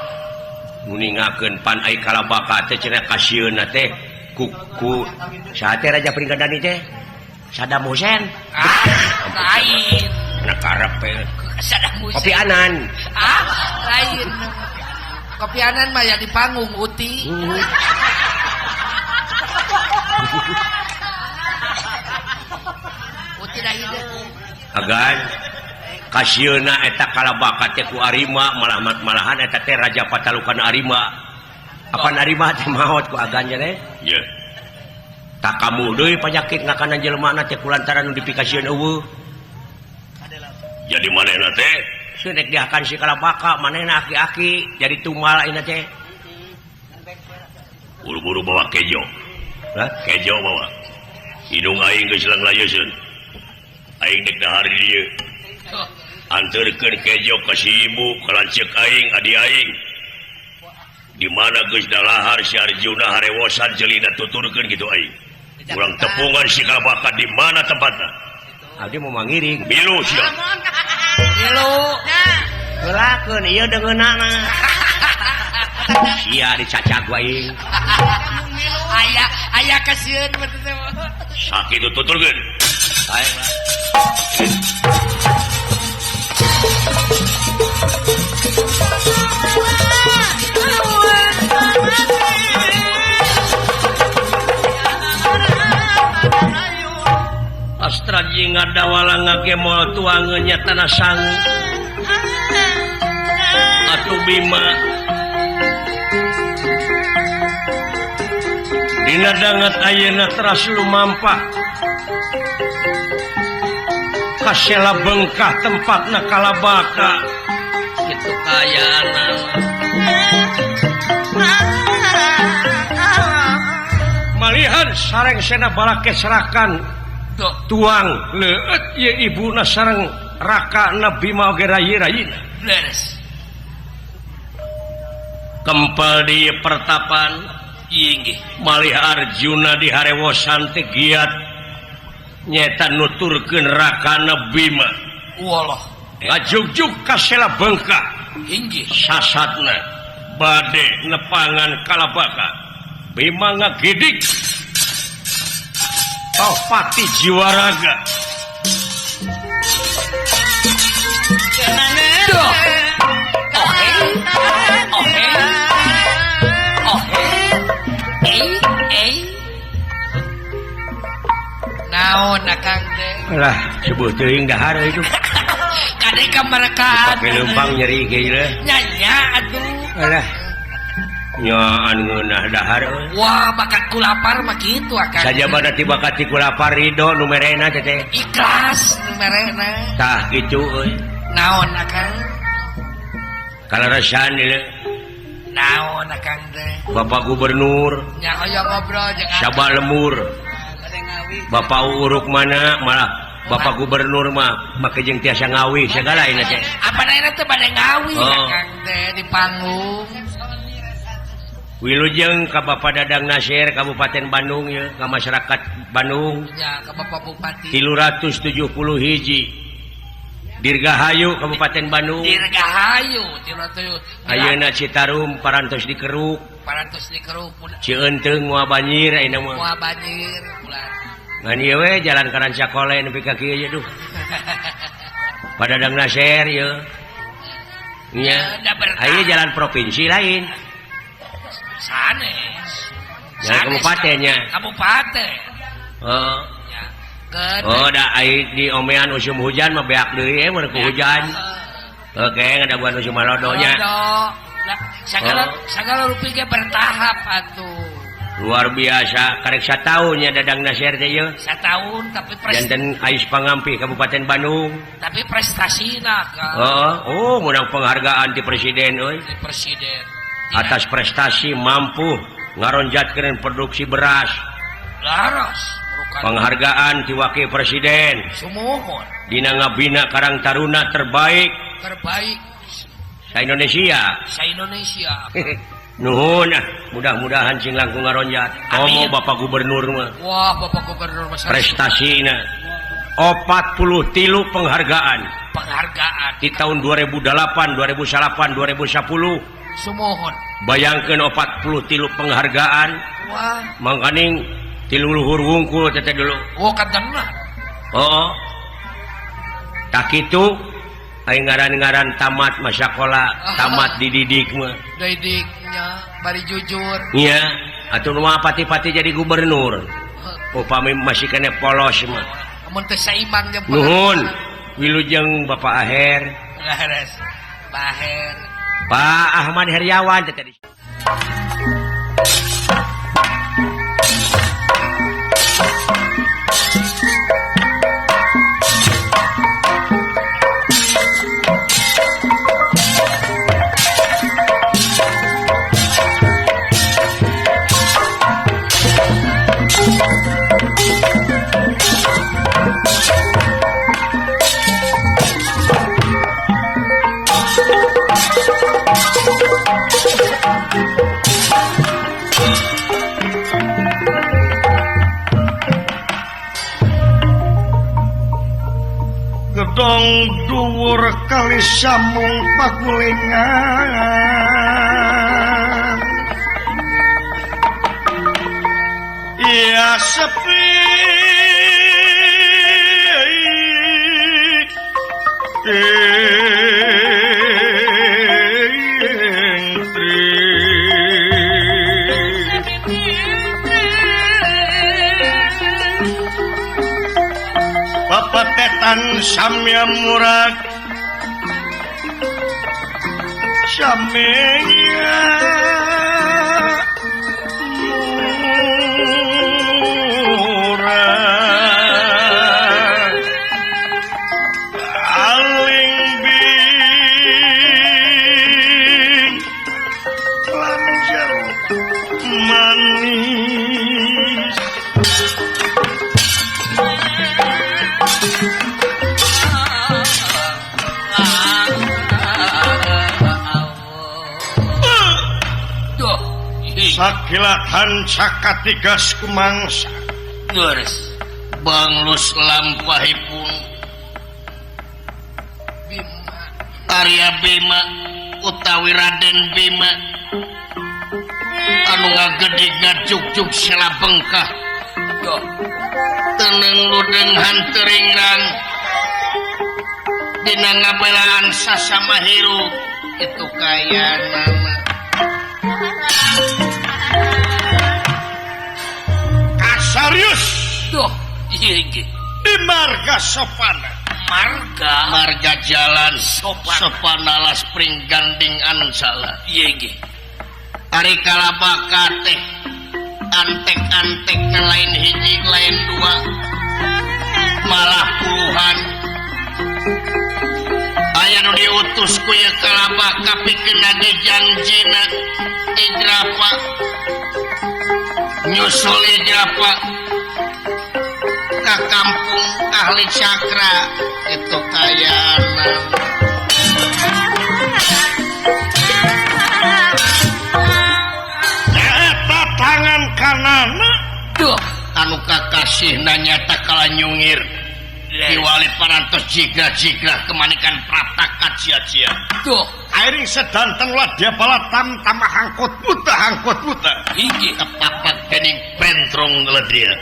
Nguningakeun pan ai kalabaka teh cenah kasieunna teh ku ku saha teh Raja Pringgadani teh? Saddam Hussein. Ah, lain. Anak Arab teh. Saddam Hussein. Kopi Anan. Ah, lain. Kopi Anan mah ya di panggung uti. Uti dah hidup. Agan kasieuna eta kalabaka teh ku Arima malah malahan eta teh Raja Patalukan Arima. Apan Arima teh maot ku agan teh? Ye. Tak kamu deui panyakit ngakanan jelema teh kulantaran nu dipikasieun eueuh. Jadi manehna teh sieun rek dihakan si kalabaka manehna aki-aki jadi tumal ayeuna teh. Buru-buru bawa kejo. Hah? Kejo bawa. Hidung aing geus langlayeuseun. Aing dek dahar di dieu. Anterkeun kejo ka si ibu ka lanceuk aing adi aing. Di mana geus dalahar si Arjuna harewosan jelina tuturkeun kitu aing. Urang tepungan si kalabaka di mana tempatna? Abdi mau mangiring. Milu sia. Milu. Heulakeun ieu deungeunana. Sia dicacag wae. Aya aya kasieun mah teh. Sakitu tuturkeun. Bae. Astra jeung ngadawala ngagemol tuangeun nya tanah sangu. Atuh Bima dina danget ayeuna teras lumampah kasela bengkah tempatna kalabaka kitu kaayaan. Malihan sareng sena balake serakan tuang leueut ieu ibuna sareng rakana Bima oge rayi-rayina. Beres. Kempel di pertapan inggih malih Arjuna di harewosan teh giat nyeta nuturkeun rakana Bima. Walah Ngajugjug ka Sela Bengka. Inggih. Sasatna bade nepangan kalabaka. Bima ngagidik. Tohpati Jiwaraga. Duh. Ohe. Ohe. Ohe. Eh, eh. Naon akang teh? Alah, sebuah teuing dahar euy itu. Kade ka mereka. Pake leumpang nyeri kieu leuh. Nya nya atuh. Alah. Nyaan ngeunah dahar euy. Wah, bakat ku lapar mah kitu akang. Sajabana ti bakat ti ku lapar ridho nu merena teh teh. Ikhlas nu merena. Tah kitu euy. Naon akang? Kaleresan ieu. Naon akang teh? Bapak Gubernur. Nya hoyong ngobrol jeung akang. Sabah lemur. Bapak Uruk mana malah Bapak Gubernur mah make jeung tiasa ngawi segala ini teh. Apa daerah teh bade ngawi Oh. akang teh di panggung. Wilujeng ka Bapak Dadang Nasir Kabupaten Bandung ya, ka masyarakat Bandung. Ya, ka Bapak Bupati. 371 Dirgahayu Kabupaten Bandung. Dirgahayu 300. Ayeuna Citarum parantos dikeruk. Parantos dikeruk. Cieunteng moal banjir ayeuna mah. Moal banjir ulah. Ngan ieu we jalan ka Rancakole nepi ka kieu duh. Pak Dadang Nasir ieu. Nya. Ayeuna jalan provinsi lain. Sanes. Jalan kabupatennya. Kabupaten. Oh. Ya. Oh, da ai di omean usum hujan mah beak deui mun ku hujan. Oke, ngadaguan usum malodo nya. Segala segala rupi ge bertahap atuh. Luar biasa, karek sataun nya Dadang Nasir teh ieu. Sataun tapi janten ais pangampih Kabupaten Bandung. Tapi prestasina kan. Heeh, oh menang penghargaan ti presiden euy. Ti presiden. Atas prestasi mampu ngaronjatkeun produksi beras. Laras. Penghargaan ti wakil presiden. Sumuhun. Dina ngabina Karang Taruna terbaik. Terbaik sa Indonesia. Sa Indonesia. Nuhun, mudah-mudahan sing langkung ngaronjat. Komo Bapak Gubernur mah. Wah, Bapak Gubernur mah prestasina 43 penghargaan. Penghargaan di tahun 2008, 2009, 2010. Sumuhun. Bayangkeun 43 penghargaan. Wah, mangkaning ti luhur wungkul teh dulu. Oh, katengah. Oh. Tak kitu aing ngaran-ngaran tamat masakola, tamat dididik mah. Didiknya bari jujur. Iya, atuh nu pati-pati jadi gubernur. Upami masih kene polos mah. Mun teu saimbang jeung nuhun. Wilujeng Bapak Aher. Laras. Pak Aher. Pak Ahmad Heriawan teh tadi. Gedong dhuwur kali samung pagulingan iya sepi Papatetan samya murad samya murad aling bing lancar manis. Sakilatan cakatigas kumangsa Leres banglus lampahipun Bima Arya Bima utawi Raden Bima anu ngagedig ngajuk-juk sela bengkah teneng ludeng hanteringrang dina ngabelaan sasama hirup itu kayana Kasarius duh ieu ge di marga sopana marga jalan sopana las pring ganding ansala ieu ge ari kalabaka teh antek-antek lain hiji lain dua malah puluhan aya nu diutus ku ieu kalabaka pikeun nagih janjina Ijrapa nyusul Ijrapa ka kampung ahli cakra itu kayana eta tangan kanan duh anu kakasihna nyata kala nyungir diwali parantos jigrah-jigrah kemanikan praptakat sia-sia duh airing sedanten ladya balatam tamah angkot buta hiji kepapak dening bentrong ledya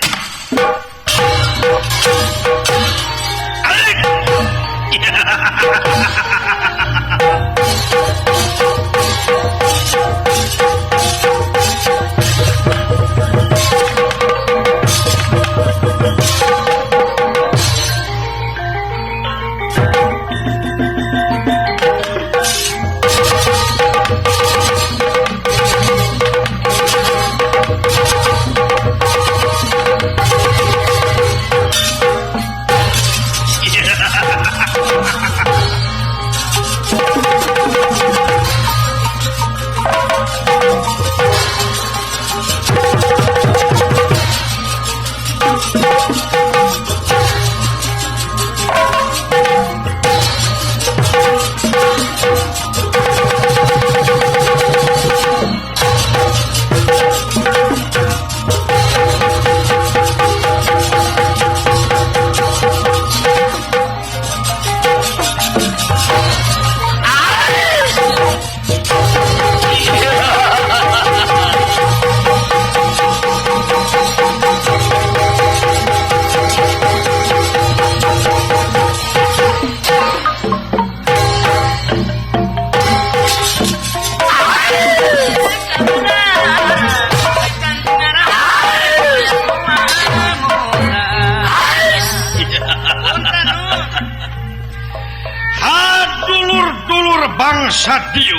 Bangsa Diu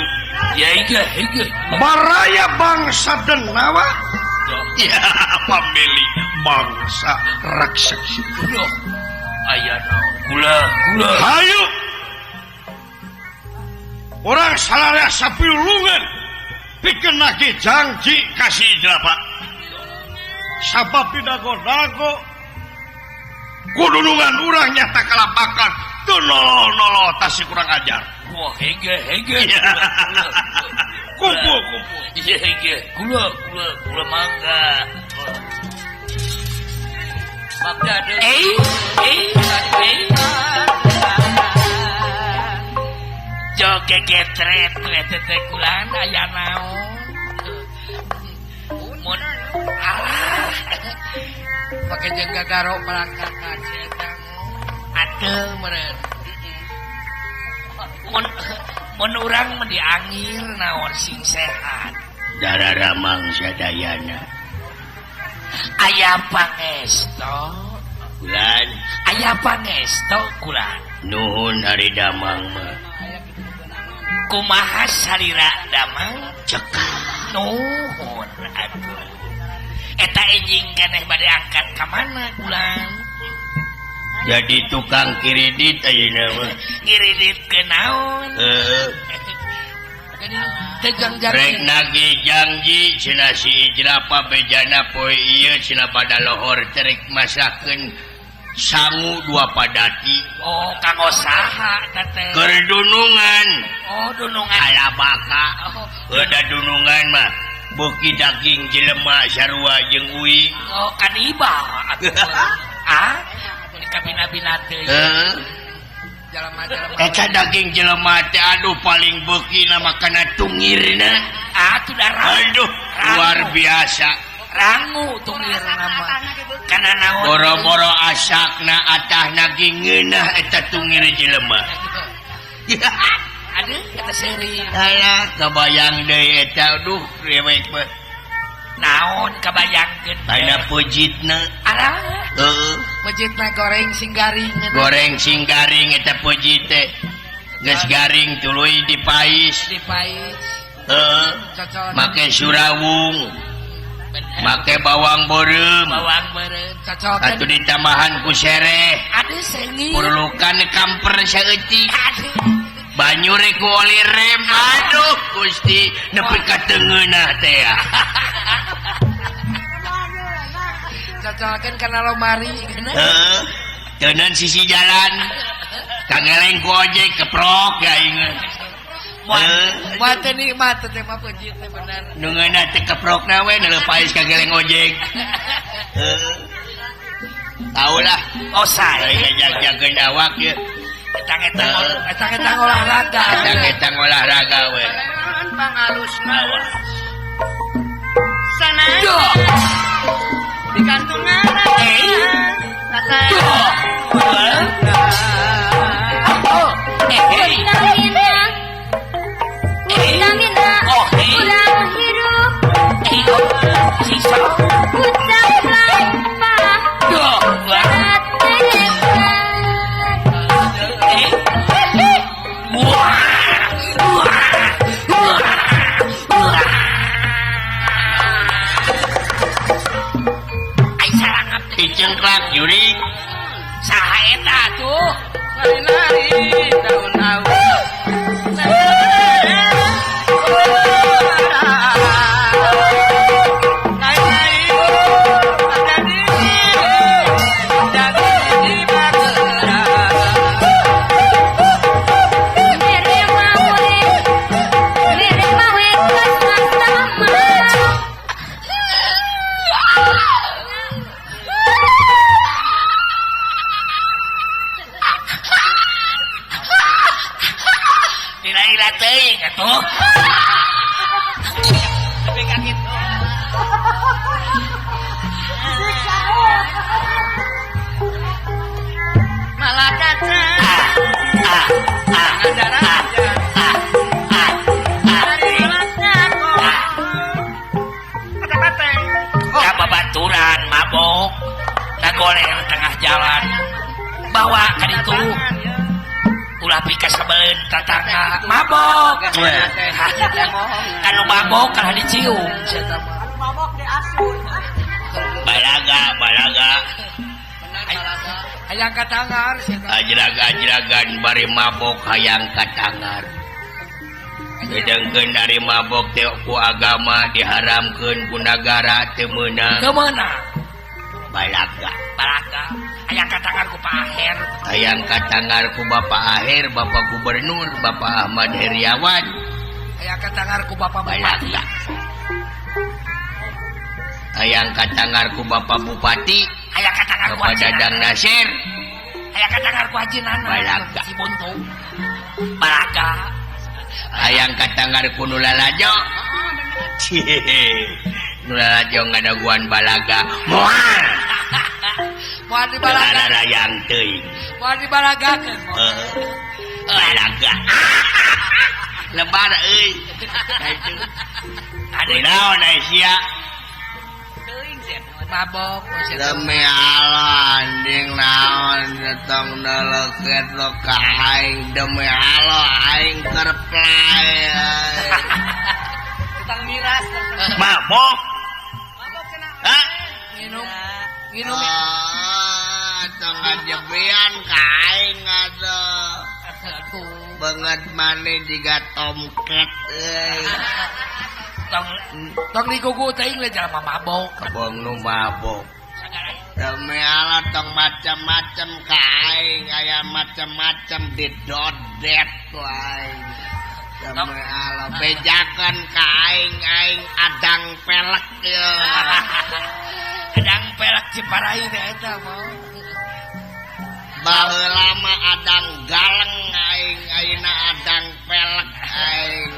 ya iya iya baraya bangsa Denawa ya pamili bangsa raksasa aya naon gula gula hayu orang salarea sapiulungan pikeun nagih janji kasih Ijrapa sabab dago-dago kudulungan urang nyata kalapakan teu nolol-nolol tasih kurang ajar. Wah, hege hege. Kumpul kumpul. Iya hege. Gula gula gula mangga. Eh eh eh. Joge getret teh kulan aya naon. Mun alah. Pake jeung gagaro melangkakan si eta. Atuh meureun. Mun urang mah diangir naon sing sehat. Dararamang sadayana. Aya pangesto kulan. Aya pangesto kulan. Nuhun ari damang mah. Kumaha salira damang? Cekap. Nuhun atuh. Eta enjing keneh bade angkat ka mana kulan? Jadi tukang kiridit ayeuna mah. Kiridit ke naon? Heeh. Rek nagih janji cenah si Ijrapa bejana poe ieu cenah pada lohor terek masakeun sangu dua padati. Oh, kanggo saha eta teh? Keur dunungan. Oh, dunungan. Kalabaka. Oh. Udah dunungan mah beuki daging jelema sarua jeung uing. Oh, kanibal atuh. Ah, kabina-bina teh. Heeh. Jelema-jelema. Eta daging jelema teh aduh paling beukina makana tungirna. Atuh da aduh luar biasa. Rangu tungirna mah. Kana naon? Boro-boro asakna atahna ge ngeunah eta tungir jelema. Aduh eta seuri. Alah kabayang deui eta aduh rewek mah. Naon kabayangkeun? Aina pejitna. Alah. Heeh. Pejitna goreng sing garing. Goreng sing garing eta pejit teh. Geus garing tuluy dipais. Dipais. Heeh. Make surawung. Make bawang beureum. Bawang beureum cocokan. Atuh ditambahan ku sereh. Aduh seungit. Purlukan kamper saeutik. Banyu rek ku oli rem. Aduh Gusti nepi ka teu ngeunah teh. Cocokan kana lomari geuna. Heeh. Teunan sisi jalan. Kageleng ku ojek keprok ya aing. Moal teu nikmat teh mah peuncit teh bener. Nu ngeunah teh keprokna we neuleuh paes kageleng ojek. Heeh. Taulah. Osai. Jaga-jaga awak ye. Etang-etang olahraga. Etang-etang olahraga we. Pangalusna. Sana. Dikantungan. Kata. Ulang hirup. Ucap lampah. Dicengklak jurig saha eta tuh lari-lari daun-daun. Babaturan mabok ngagoler tengah jalan bawa ka ditu ulah pika sebeleun tatangga mabok kanu mabok kalah dicium anu mabok diasun balaga balaga hayang katangar ajraga-ajragan bari mabok hayang katangar sedangkeun ari mabok teh ku agama diharamkeun ku nagara teu meunang teu meunang balaga balaga hayang katangar ku Pak Aher hayang katangar ku Bapak Aher Bapak Gubernur Bapak Ahmad Heriawan hayang katangar ku Bapak Bupati balaga hayang katangar ku Bapak Bupati hayang katangar ku Bapak Dadang Nasir hayang katangar ku Haji Nana balaga si Buntung balaga hayang katangar ku nu lalajo nu lalajo ngadaguan balaga moal moal dibalaga rayang teuing moal dibalagakeun balaga lebar euy ade naon ai sia teuing sia mabok demi Allah anjing naon tong neleket lo ka aing demi Allah aing keur play tukang miras mabok mabok kena hah minum minum tong ngajebean ka aing atuh banget maneh jiga tomcat euy tong tong digugu teuing we jalma mabok kebong nu mabok demi Allah tong macam-macam ka aing aya macam-macam didodet ku aing demi Allah bejakeun ka aing aing adang pelek ye adang pelek Ciparai teh eta mah Baheula mah adang galeng aing ayeuna adang pelek aing.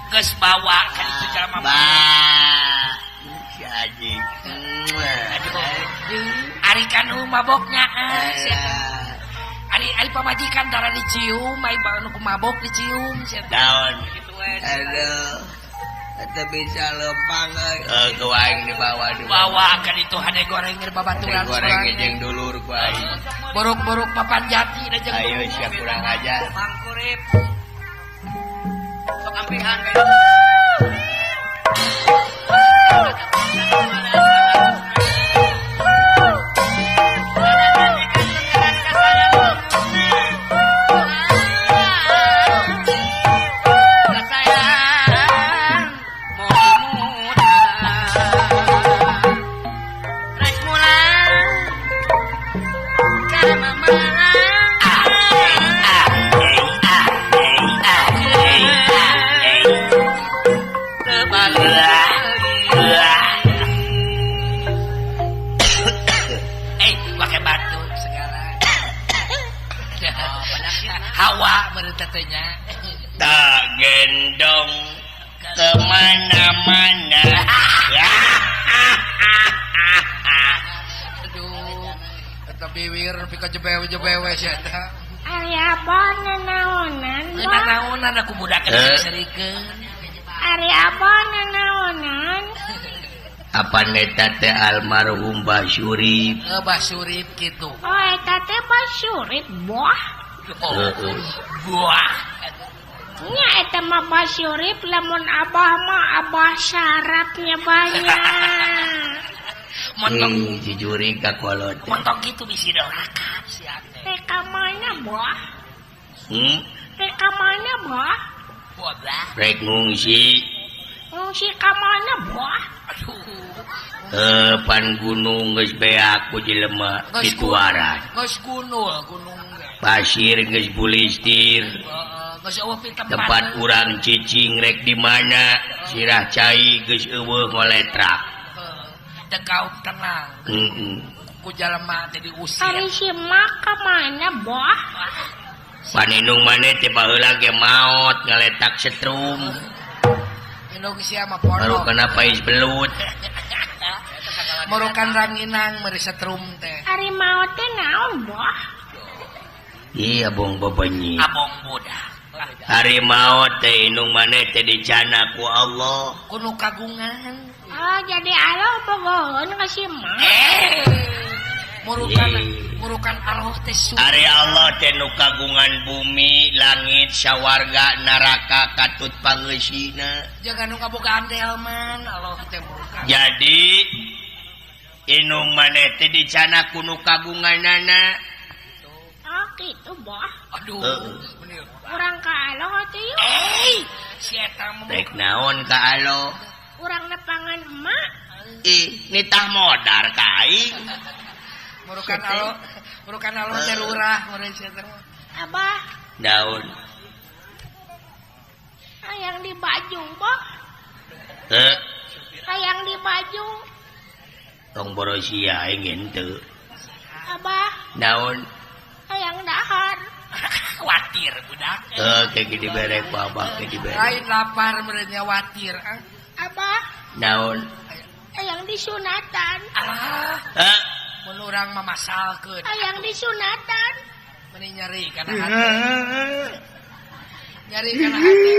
Geus bawa ka ditu jalma. Bah. Si anjing. Ari kanu maboknya ari ari pamajikan tara dicium, ai anu mabok dicium sia. Daun. Aduh. Teu bisa lempang euy. Ku aing dibawa Bawa ka ditu hade goreng babaturan. Goreng jeung dulur ku aing. Borok-borok papan jati da jeung. Ayo sia kurang ajar. Mangkurip. Sok ampihan Tak gendong kemana-mana. Aduh, eta biwir nepi ka jebewe-jebewe sia eta. Ari abah nanaonan? Nanaonan aku budak serikeun. Ari abah nanaonan? Apa eta teh almarhum Bah Surip? Bah Surip kitu. Oh, eta teh Bah Surip, boh. Buah. Nya eta mah Bah Surip lamun abah mah abah syaratnya banyak. Montong jujuri ka kolot. Montong kitu bisi doraka sia teh. Rek ka mana, Bah? Rek ka mana, Bah? Bodah. Rek ngungsi. Ngungsi ka mana, Bah? Aduh. Pan gunung geus beak ku jelema dituaran. Geus gunul gunung. Pasir geus bulistir. Tempat urang cicing rek di mana sirah cai geus eueuh ngoletrak. Teu kaum tenang. Ku jalema teh diusir. Ari si mak ka mana, Bah? Paninung maneh teh baheula ge maot ngaletak setrum. Indung sia mah pondok. Baru kana pais belut. Morokan ranginang meri setrum teh. Ari maot teh naon, Bah? Iya abong bebenyi. Abong budak. Ari maot teh indung maneh teh dicana ku Allah. Kuno kagungan. Oh, jadi Allah bogoheun ka si mak. Murukan murukan Allah teh su. Ari Allah teh nu kagungan bumi, langit, sawarga, neraka katut pangeusina. Jangan nu kabogaan delman Allah teh murukan. Jadi indung maneh teh dicana ku nu kagunganana. Oh, gitu, Bah. Aduh, urang ka Allah teh yuk. Si eta mah rek naon ka Allah? Urang nepangan emak. Ih, nitah modar ka aing. Murukan Allah, murukan Allah teh lurah meureun sia teh. Abah. Naon? Hayang di baju, Bah. Heuh. Hayang di baju. Tong borosia aing henteu. Abah. Naon? Hayang dahar. Watir budak. Heuh, kayak gini bere ku abah ke dibere. Lain lapar meureun nya watir. Abah. Naon? Hayang disunatan. Alah. Heuh. Mun urang mah masalkeun. Hayang disunatan. Meni nyeri kana hati. Nyeri kana hati.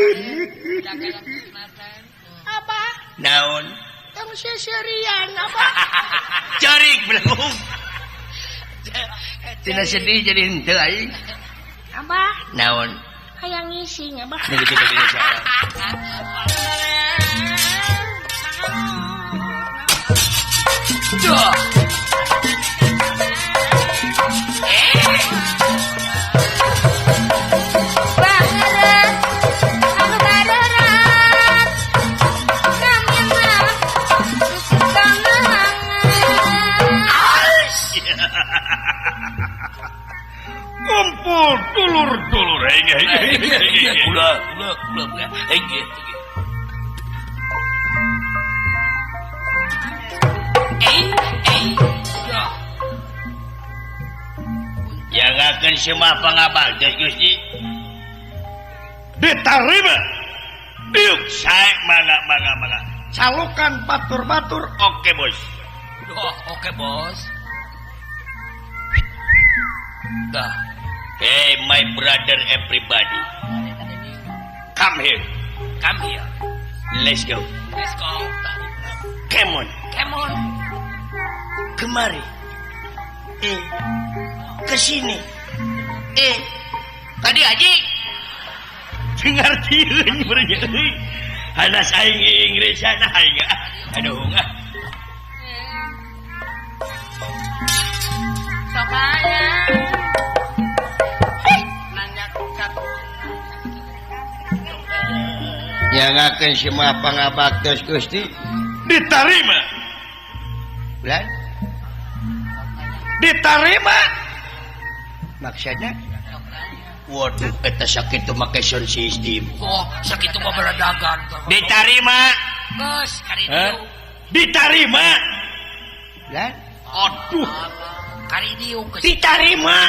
Jaga disunatan. Abah. Naon? Tong seserian abah. Carik belum. Tina sedih jadi henteu aing. Abah. Naon? Hayang ngising abah. Duh. Kumpul dulur-dulur. Ulah, ulah, ulah. Jangan Nyangakeun semua pangabaktos Gusti. Ditarima. Diuk sae mangga mangga mangga. Calukan batur-batur. Oke bos. Oh, oke bos. Dah. Hey my brother everybody. Come here. Come here. Let's go. Let's go. Come on. Come on. Kemari. Kesini. Tadi aji. Ngartieun bernya euy. Hanas aing Inggris sana aing. Aduh ah. Sok aya. Nanya ka Nyangakeun semua pangabaktos Gusti. Ditarima. Bulan? Ditarima. Maksudnya? Waduh, eta sakitu make sound system. Oh, sakitu mah berdagang. Ditarima. Geus, kari dieu. Ditarima. Bulan? Aduh, kari dieu geus. Ditarima.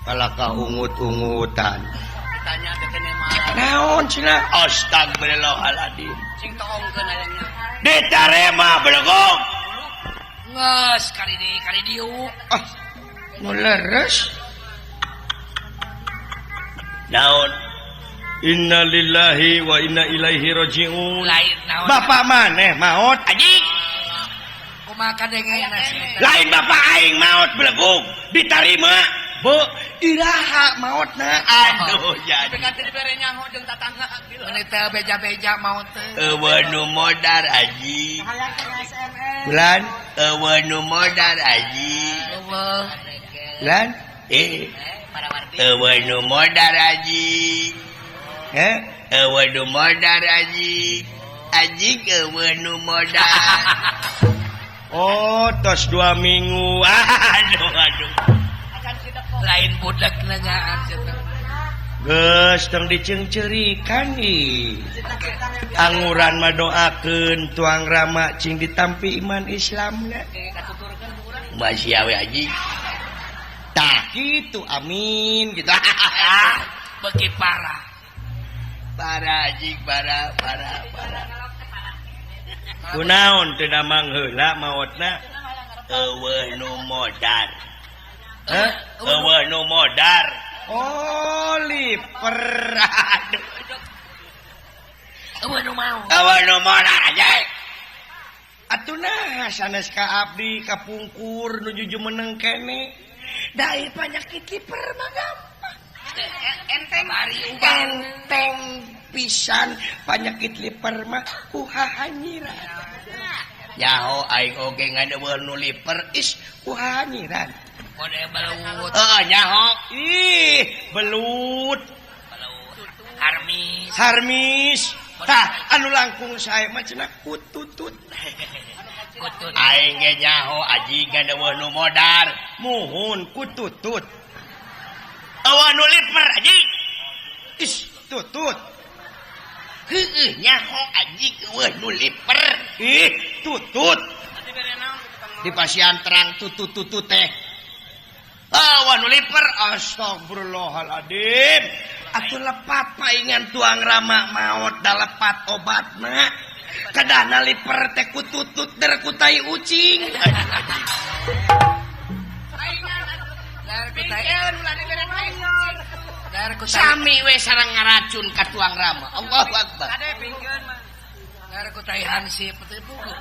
Kalakah ungut-ungutan. Ditanya teh kene mah. Naon cenah? Astagfirullahaladzim. Cing toongkeun aya nya. Ditarima belegog. Geus, kari dieu, kari dieu. Ah, nu leres. Naon? Innalillahi wa inna ilaihi rajiun. Lain naon? Bapak maneh maot. Anjing. Kumaha kadengena sih? Lain bapak aing maot belegug. Ditarima. Bu, iraha maotna. Aduh, jadi. Tapi teu dibere nyaho jeung tatangga. Meuni teh beja-beja maot teh. Eueuh nu modar aji. Bulan? Eueuh nu modar aji. Eueuh. Bulan? Eueuh nu modar aji. Heh? Eueuh nu modar aji. Aji eueuh nu modar. Oh, tos 2 minggu. Aduh, aduh. Lain budak nanyaan cenah. Geus tong diceungceurikan ih. Anguran mah doakeun tuang rama cing ditampi iman Islamna. Masih awe aji. Tah kitu amin gitu. Beuki parah. Parah aji, parah, parah, parah. Kunaon teu damang heula maotna? Eueuh nu modar. Hah? Eueuh nu modar. Oh, liper. Aduh. Eueuh nu maot. Eueuh nu modar aji. Atuh nah sanes ka abdi kapungkur nuju jumeneng kene. Da ieu panyakit liper mah gampang. Enteng enteng pisan panyakit liper mah ku hahanyiran. Nyaho aing oge ngadeueuh nu liper is ku hahanyiran. Kode belut. Heeh, nyaho. Ih, belut. Belut. Harmis. Harmis. Tah, anu langkung sae mah cenah kututut. Kutut. Aing ge nyaho aji ngadeueuh nu modar. Muhun kututut. Eueuh nu liper aji. Is, tutut. Heueuh nyaho aji eueuh nu liper. Ih, tutut. Di pasian terang tutut-tutut teh. Eueuh nu liper. Astagfirullahaladzim. Atuh lepat paingan tuang rama maot da lepat obatna. Kedahna liper teh kututut der ku tai ucing. Sami we sareng ngaracun ka tuang rama. Allahu akbar. Dar ku tai hansip teh puguh.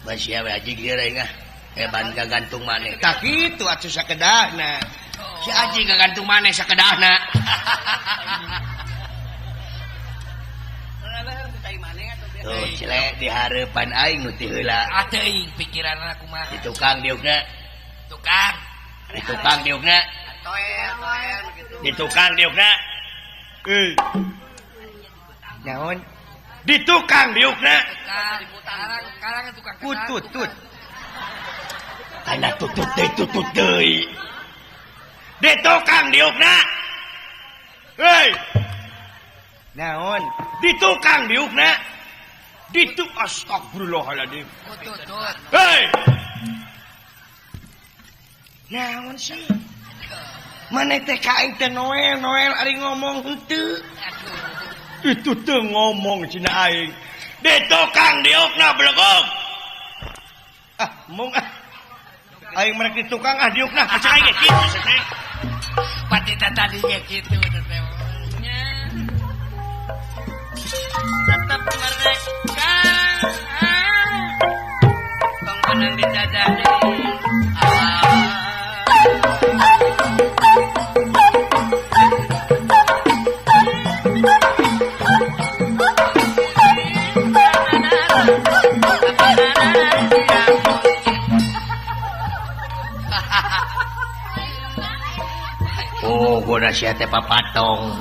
Basi we aji geus aing ah. Heban gagantung maneh. Tah kitu atuh sakedahna. Si aji gagantung maneh sakedahna. Tuh cile di hareupan aing nu ti heula. Ah teuing pikiranna kumaha. Di tukang diukna. Tukang. Di tukang diukna. Toel, toel gitu. Di tukang diukna. Euy. Naon? Di tukang diukna. Tukang. Karang tukang. Kututut. Kana tutut deui tutut deui. Di tukang diukna. Hei. Naon? Di tukang diukna. Di tu astagfirullahaladzim. Kututut. Hei. Naon sih? Maneh teh ka aing teh Noel Noel ari ngomong henteu. Itu teu ngomong cenah aing. Di tukang diukna belegog. Ah, mung ah. Aing merek di tukang ah diukna ka aing ge kitu teh. Patita tadi ge kitu teh. Tetap mereka tong menang dijajah deui. Oh, goda sia teh papatong.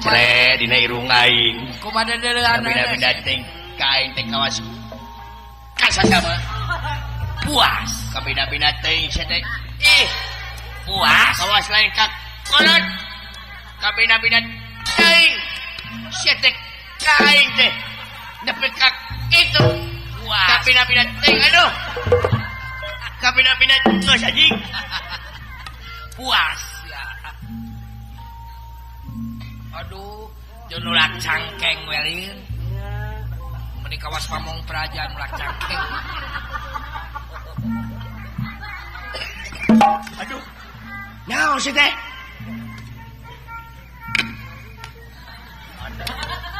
Cere dina irung aing. Kumaha deuleuan bina-bina teh ka aing teh kawas kasasama. Puas. Kabina-bina teh sia teh. Ih, puas. Kawas lain ka kolot. Kabina-bina teuing sia teh ka aing teh. Nepi ka kitu. Puas. Kabina-bina teuing aduh. Kabina-bina geus anjing. Puas. Aduh, jeung nulak cangkeng welin. Meni kawas pamong praja nulak cangkeng. Aduh. Naon sih teh?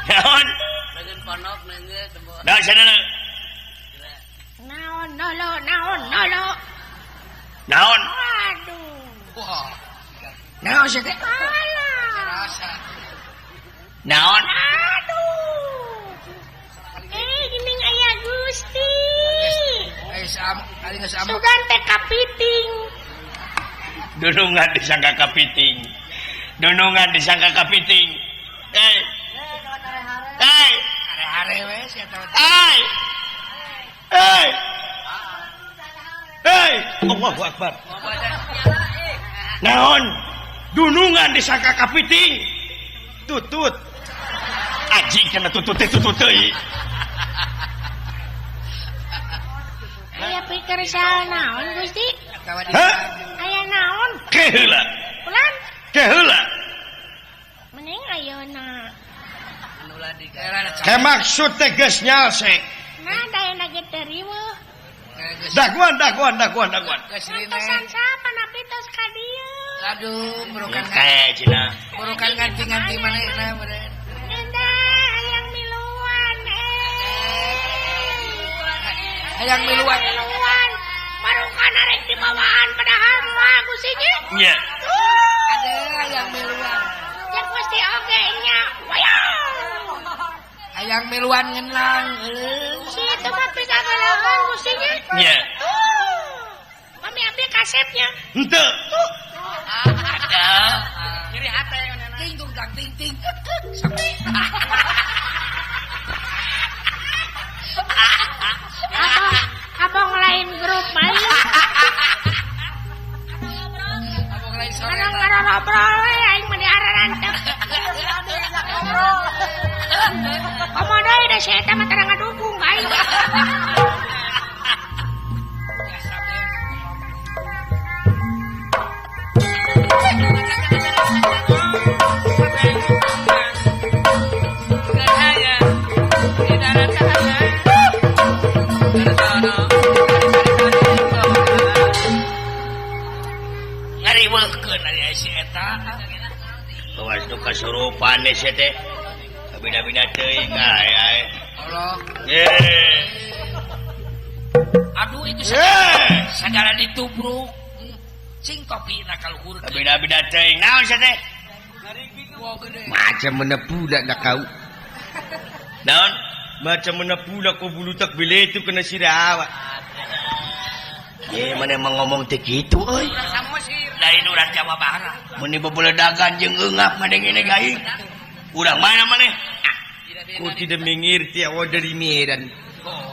Naon? Bagian ponok nanya tembo. Naon sana? Naon nolo, naon nolo. Naon? Aduh. Wah. Naon sih teh? Rasa. Naon? Aduh. Gini aya Gusti. Sugan teh kapiting. Dunungan disangka kapiting. Dunungan disangka kapiting. Hei. Hei. Hare-hare we sia teh. Hei. Hei. Hei, Allahu Akbar. Naon? Dunungan disangka kapiting. Tutut. Anjing kana tutut teh tutut teuing. Aya pikir saha naon Gusti? Hah? Aya naon? Ke heula. Ulan? Ke heula. Mending ayeuna. Ke maksud teh geus nyalse. Nah, da ge teu riweuh. Daguan daguan daguan daguan. Ngantosan sapa napi tos ka dieu. Aduh, burukan kae cenah. Burukan nganti-nganti manehna meureun. Endah hayang miluan Hayang miluan. Miluan. Barukan arek dibawaan padahal moal Gusti ge. Nya. Aduh, hayang miluan. Jeung Gusti oge nya. Wayang. Hayang miluan ngenang eueuh. Si itu mah pikagalakan Gusti ge. Nya. Mami abdi kasepnya. Henteu. Ada. Nyeri hate ting tung tang ting ting. Abang lain grup main. Abang lain sore. Kadang ngobrol we aing mah diararantep. Komo deui da si eta mah tara ngadukung ka aing. Ngariweuhkeun ari si eta. Kawas nu kasurupan sia teh. Beda-beda teuing ae. Allah. Ye. Aduh itu sagala ditubruk. Cing topina kaluhur. Beda-beda teuing. Naon sia teh? Macam mana pula nak kau? Naon? Macam mana pula kau bulu tak bila itu kena sirah awak. Ye, mana emang ngomong teh kitu euy. Lain urang Jawa Barat. Mun bebeledagan jeung eungap ngadengene gaing. Urang mana maneh? Ku tidak mengerti awak dari Medan.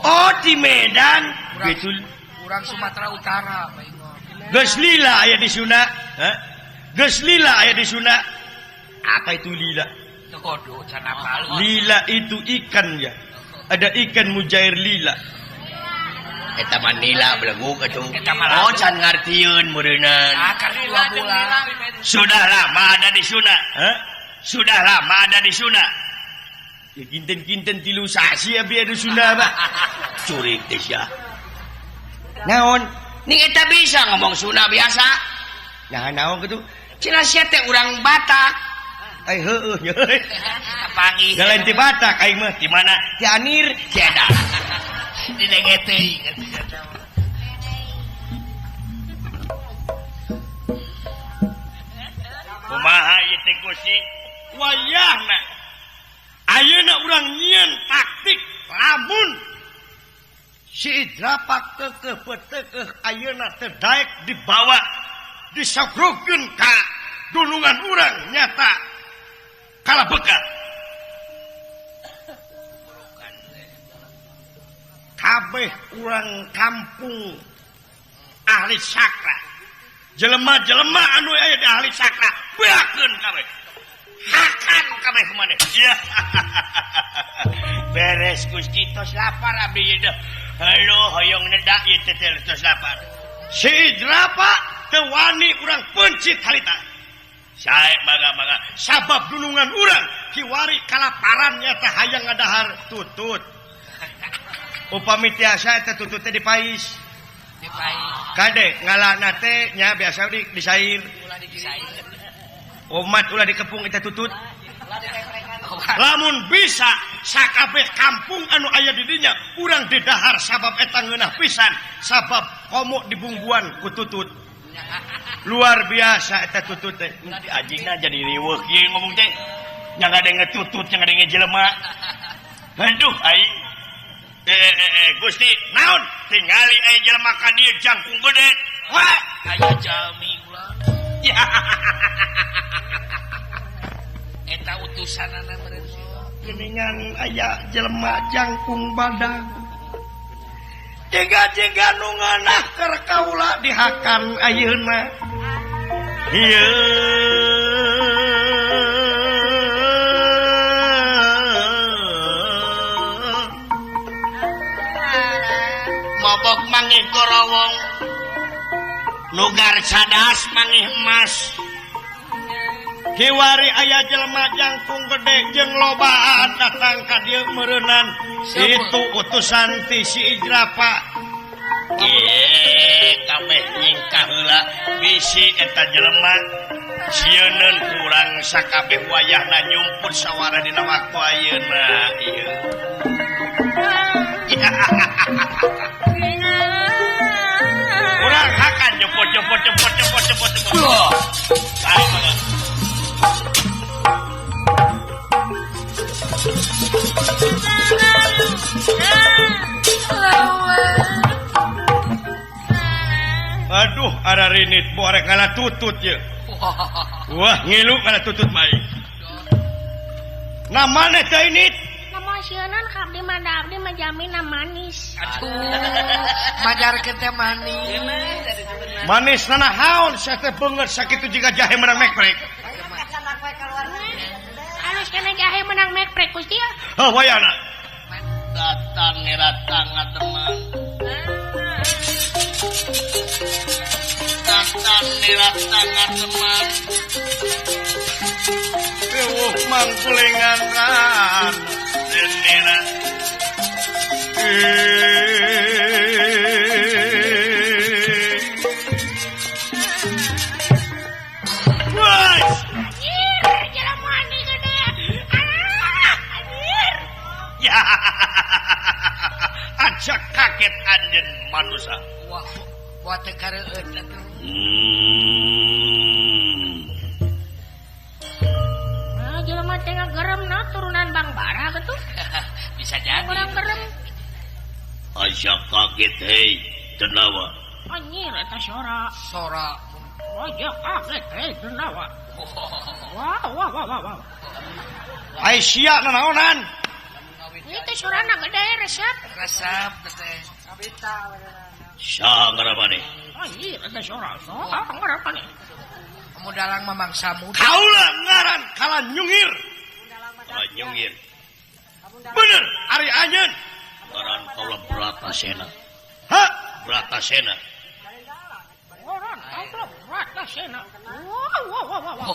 Oh, di Medan. Betul. Urang Sumatera Utara. Geus lila aya di Sunda. Hah? Geus lila aya di Sunda. Apa itu lila? Lila itu ikan ya. Ada ikan mujair lila. Eta mah nila beleguk atuh. Oh can ngartieun meureunnan. Sudah lama ada di Sunda. Hah? Sudah lama ada di Sunda. Ya kinten-kinten tilu sasi abi anu Sunda mah. Curik teh sia. Naon? Ning eta bisa ngomong Sunda biasa. Nah naon kitu? Cenah sia teh urang Batak. Ai heueuh nya. Panggih. Da lain ti Batak aing mah. Di mana? Ti Anir. Tiada. Didenge teuing. Kumaha ieu teh Gusti? Wayahna. Ayeuna urang nyieun taktik lamun si Idrapak keukeuh peuteukeuh ayeuna teu daek dibawa disogrukeun ka dunungan urang nyata kalabekat. Kabeh urang kampung ahli sakra, jelema-jelema anu aya di ahli sakra beakeun kabeh, hakan kabeh kumaneh. Beres Gusti tos lapar abdi ieu teh. Halo hoyong nedak ieu teh tos lapar. Si Idrapa teu wani urang pencit harita. Sae mangga-mangga sabab dunungan urang kiwari kalaparan nyata hayang ngadahar tutut. Upami tiasa eta tutut teh dipais. Dipais. Kade ngalana teh nya biasa di disair. Umat ulah dikepung eta tutut. Lamun bisa sakabeh kampung anu aya di dinya urang didahar sabab eta ngeunah pisan sabab komo dibungbuan ku tutut. Luar biasa eta tutut teh. Ajingna jadi riweuh ieu ngomong teh. Nya ngadenge tutut, nya ngadenge jelema. Aduh aing. Gusti, naon? Tingali aya jelema ka dieu jangkung gede. Wah, aya jalmi ulah. Eta utusanana meureun. Geuningan aya jelema jangkung badag. Jega-jega nu ngeunah keur kaula dihakan ayeuna. Ieu mobok mangih korowong nugar sadas mangih emas. Kiwari aya jelema jangkung gede jeung lobaan datang ka dieu meureunan. Itu utusan ti si Idrapa. Kabeh nyingkah heula bisi eta jelema sieuneun kurang sakabeh wayahna nyumput sawara dina waktu ayeuna ieu. Urang hakan nyumput nyumput nyumput nyumput nyumput nyumput. Aduh, ara rinit borek ngala tutut ye. Wah, ngilu ngala tutut mai. Namanya teh init. Nama sieunan ka abdi mah da abdi mah jamina manis. Aduh, majarkeun teh manis. Manis nana haon sia teh beungeut sakitu jiga jahe menang mekprek. Halus kana jahe menang mekprek Gusti. Heuh wayana. Datang datang teman. Datang datang teman. Eueuh mangkulengan ran. Denena. Wah. Anjir, jelema mandi gede. Ah, anjir. Ya. Ajak kaget anjeun manusia. Wah, buat teu kareueut atuh. Ah, jelema teh ngagerem na turunan Bang Bara getu. Bisa jadi. Urang gerem. Ajak kaget hei, Denawa. Anjir eta sora. Sora. Wajah kaget hei Denawa. Wah, wah, wah, wah, wah. Ai sia nanaonan? Itu sorana gede resep. Resep teh. Saha ngaran maneh? Anjir eta sora. Saha ngaran maneh? Kamu dalang mah mangsa muda. Kaula ngaran kala nyungir. Kala nyungir. Bener, ari anjeun. Ngaran kaula Bratasena. Hah? Bratasena. Ngaran amplop Bratasena. Wow wow wow wow.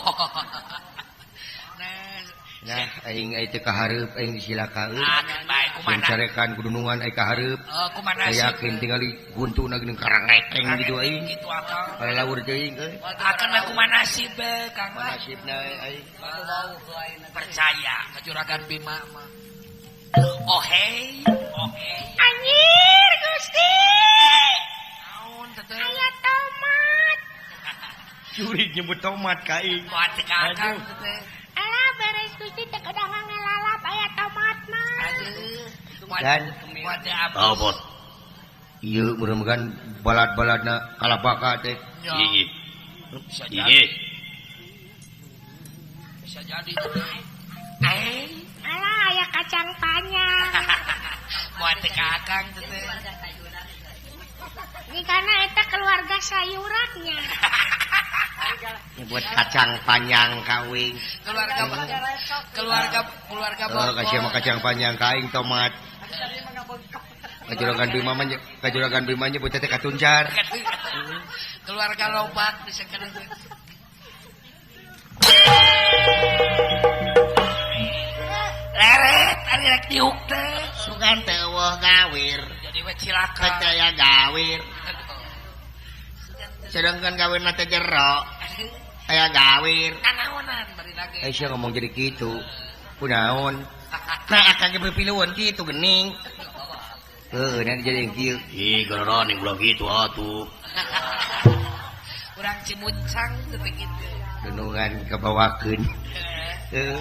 Nah, aing teh kahareup aing disilakaeun. Ah, bae kumaha? Carekan kudunungan aing kahareup. Heeh, kumaha nasib? Yakin tingali guntuna geuning karangekeng gitu aing. Kitu akang. Palawur teuing euy. Akan mah kumaha nasib Kang mah? Nasibna aing. Percaya ka Juragan Bima mah. Oh hey, oh hey. Anjir Gusti. Naon teteh? Aya tomat. Curi nyebut tomat ka aing. Moal teh ka akang teteh. Alah beres Gusti teh kedah ngelalap aya tomatna. Aduh, Dan moal teh abis. Abot. Ieu mudah-mudahan balad-baladna kalabaka teh. Ieu. Bisa jadi. Bisa jadi teteh. Eh, alah aya kacang panjang. Moal teh ka akang teteh. Ini karena eta keluarga sayurannya. Nyebut kacang panjang kawing. Keluarga keluarga keluarga oh, kasih mah kacang panjang kaing tomat. Kajuragan Bima mah kajuragan Bima nyebut teh katuncar. Keluarga lobak bisa kena. Leret ari rek diuk teh. Sugan teh eueuh gawir. Jadi we cilaka. Percaya gawir. Sedangkan gawirna teh jero. Aya gawir. Kanaonan bari lagi. Eh sia ngomong jadi kitu. Kunaon? Nah akang ge piluan kitu geuning. Heuh, nanti jadi kieu. Ih, geroning ulah kitu atuh. Urang Cimuncang teh kitu. Dunungan kabawakeun. Heuh.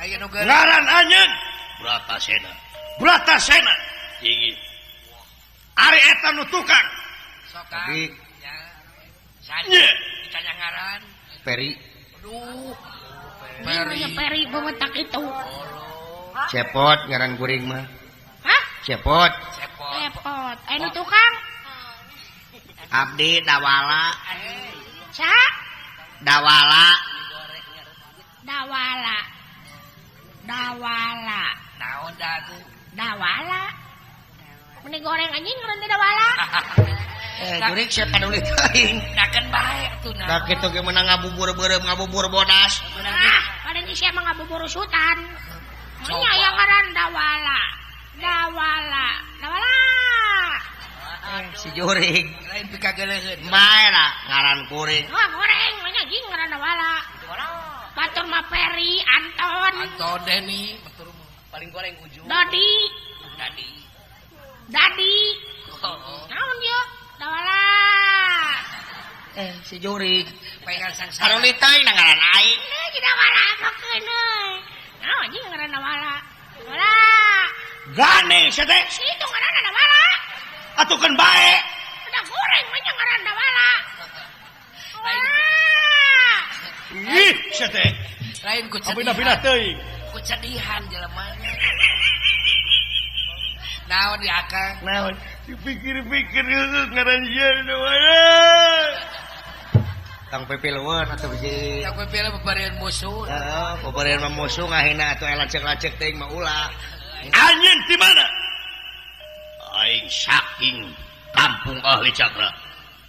Aya nu geus. Ngaran anjeun Bratasena. Bratasena. Inggih. Ari eta nu tukang. Sok Kang. Ya. Nya. Ditanya ngaran. Peri. Aduh. Peri. Peri bemetak itu. Cepot ngaran kuring mah. Hah? Cepot. Cepot. Cepot. Aya nu tukang? Abdi Dawala. Sa? Dawala. Dawala. Dawala. Naon da tuh? Dawala. Meni goreng anjing ngaran teh dawala. Eh, jurik sia paduli teuing. Dakeun bae atuh nah. Da kitu ge meunang ngabubur beureum ngabubur bodas. Ah, paling sia mah ngabubur usutan. Nya aya ngaran Dawala. Dawala. Dawala. Si jurik lain pikageleuheun. Bae lah ngaran kuring. Wah, goreng mah anjing ngaran Dawala. Batur mah Peri, Anton. Anton Deni, batur mah paling goreng ujung. Dodi. Dadi. Dadi. Naon ieu? Dawala. Eh, si jurik. Pengen sangsara. Paduli teuing na ngaran aing. Euy, si Dawala akokeun euy. Naon anjing ngaran Dawala? Dawala. Gane sia teh. Si itu ngaranna Dawala. Atuh keun bae. Udah goreng mah nya ngaran Dawala. Ih, sia teh. Lain ku cedihan. Pindah-pindah teuing. Ku cedihan jelema. Naon di akang? Naon? Dipikir-pikir ngaran sia Dawala. Tang pepiluan atuh bisi. Tang pepiluan bebarian musuh. Heeh, bebarian mah musuh ngahina atuh lacek-lacek teuing mah ulah. Anjeun di mana? Aing saking kampung ahli cakra.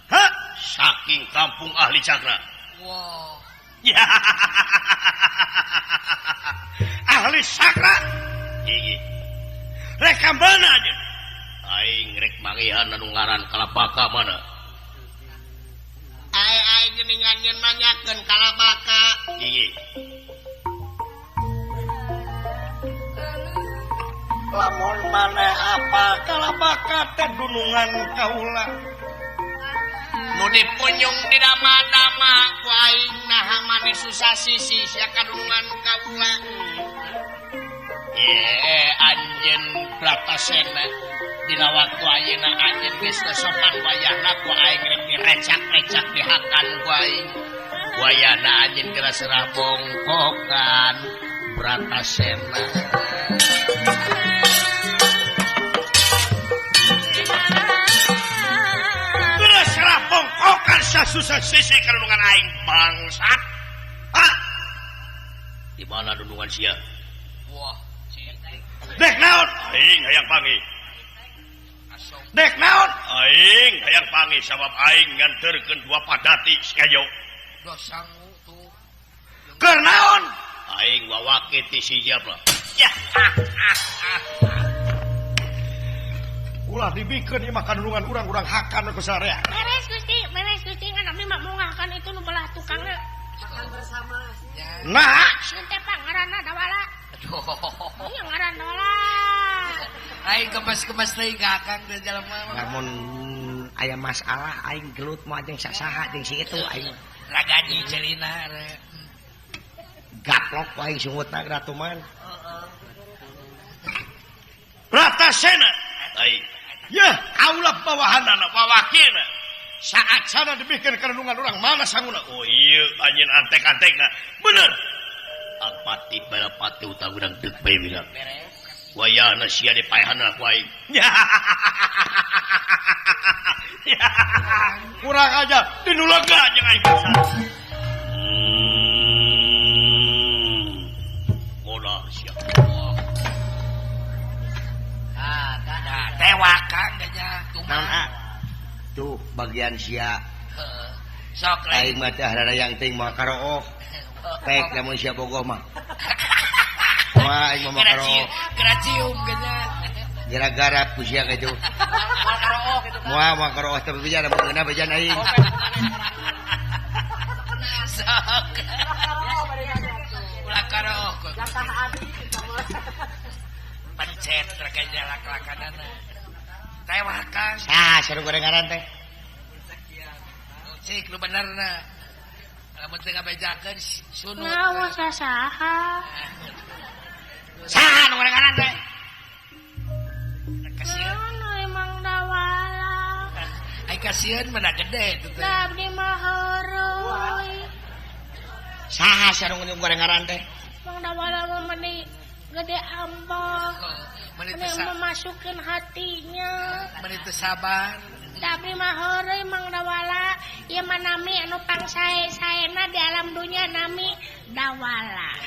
Hah? Saking kampung ahli cakra. Wow. Ya. Ahli sakra. Inggih. Rek ka mana anjeun? Aing rek mangihan anu ngaran Kalabaka mana? Aing geuningan nyeun nanyakeun Kalabaka. Inggih. Lamun maneh apa Kalabaka teh dunungan kaula. Nu dipunyung di dama-dama ku aing naha maneh susah sisi sia kadunungan kaula. Ye anjeun Bratasena dina waktu ayeuna anjeun geus teu sopan wayahna ku aing rek direcak-recak dihakan ku aing. Wayahna anjeun geura serah bongkokan Bratasena. Geura serah bongkokan sasusah sisi kadunungan aing bangsat. Hah? Di mana dunungan sia? Wah. Dek naon? Aing hayang panggih. Dek naon? Aing hayang panggih sabab aing nganterkeun dua padati si Ayo. Doh sangu tuh. Keur naon? Aing wawake ti si Jabla. Ya. Ulah dibikeun ieu mah kanulungan urang-urang hakan ku sarea. Beres Gusti, beres Gusti ngan abdi mah mungahakan itu nu belah tukangna. Makan bersama. Nah, sieun teh pangaranna Dawala. Aduh. Ieu ngaran Dawala. Aing kemas-kemas teuing ka Akang teh jalma. Lamun aya masalah aing gelut moal jeung sasaha jeung si itu aing. Ragaji celina re. Gaplok aing sungutna ratuman. Heeh. Bratasena. Aing. Yah, kaula bawahanana wawakina. Saat sana dibikeun kanulungan urang mana sanguna? Oh iya, anjeun antek-antekna. Bener. Alpati balapati utang urang deuk bae bilang. Wayahna sia dipaehanna ku aing. Kurang aja dinulega jeung aing pisan. Modal sia. Ah, dah tewak Kang ganya. Naon ah? Tuh bagian sia. Heeh. Sok aing mah teh hararayang teuing moal karooh. Pek lamun sia bogoh mah. Wah, aing mah karooh. Geracium ganya. Gara-gara ku sia kitu. Moal karooh kitu kan. Moal moal karooh teh bejan beungeuna bejan aing. Sok. Ulah karooh. Jatah abdi kita mah. Pencet rek lak-lakanana. Tewak Kang. Sah, seru gorengaran teh. Cik lu benerna. Lamun teu ngabejakeun sunut. Naon sasaha? Saha nu gorengaran teh? Kasieun. Naon emang Dawala. Ai kasieun mah gede itu teh. Da abdi mah heureuy. Saha sareng nu gorengaran teh? Mang Dawala mah meni gede ambek. Meni memasukkan hatinya. Meni teu sabar. Tapi mah heureuy Mang Dawala, ieu mah nami anu pangsae-saena di alam dunya nami Dawala.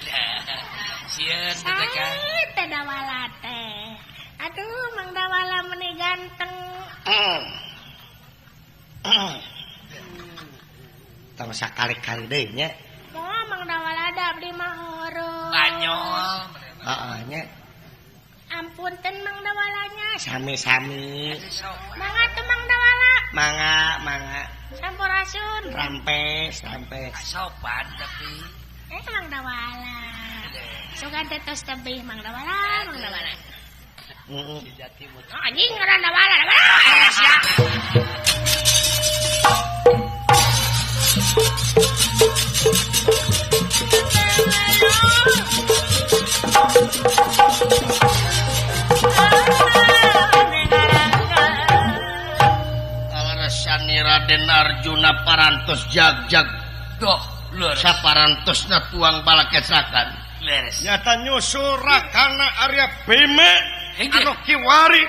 Sieun teh Kang. Teh Dawala teh. Aduh Mang Dawala meni ganteng. Tong sakali-kali deui nya. Moal Mang Dawala da abdi mah heureuy. Banyol. Heeh nya. Ampun ten Mang Dawalanya. Sami-sami. Mangga tuh Mang Dawala. Mangga, mangga. Sampurasun. Rampes, rampes. Sopan tapi. Mang Dawala. Sugan teh tos tebih Mang Dawala, Mang Dawala. Heeh. Oh, anjing ngaran Dawala, Dawala. Sia. Sani Raden Arjuna parantos jag-jag doh leres saparantosna tuang balakesakan leres nyata nyusul rakana Arya Bima anu kiwari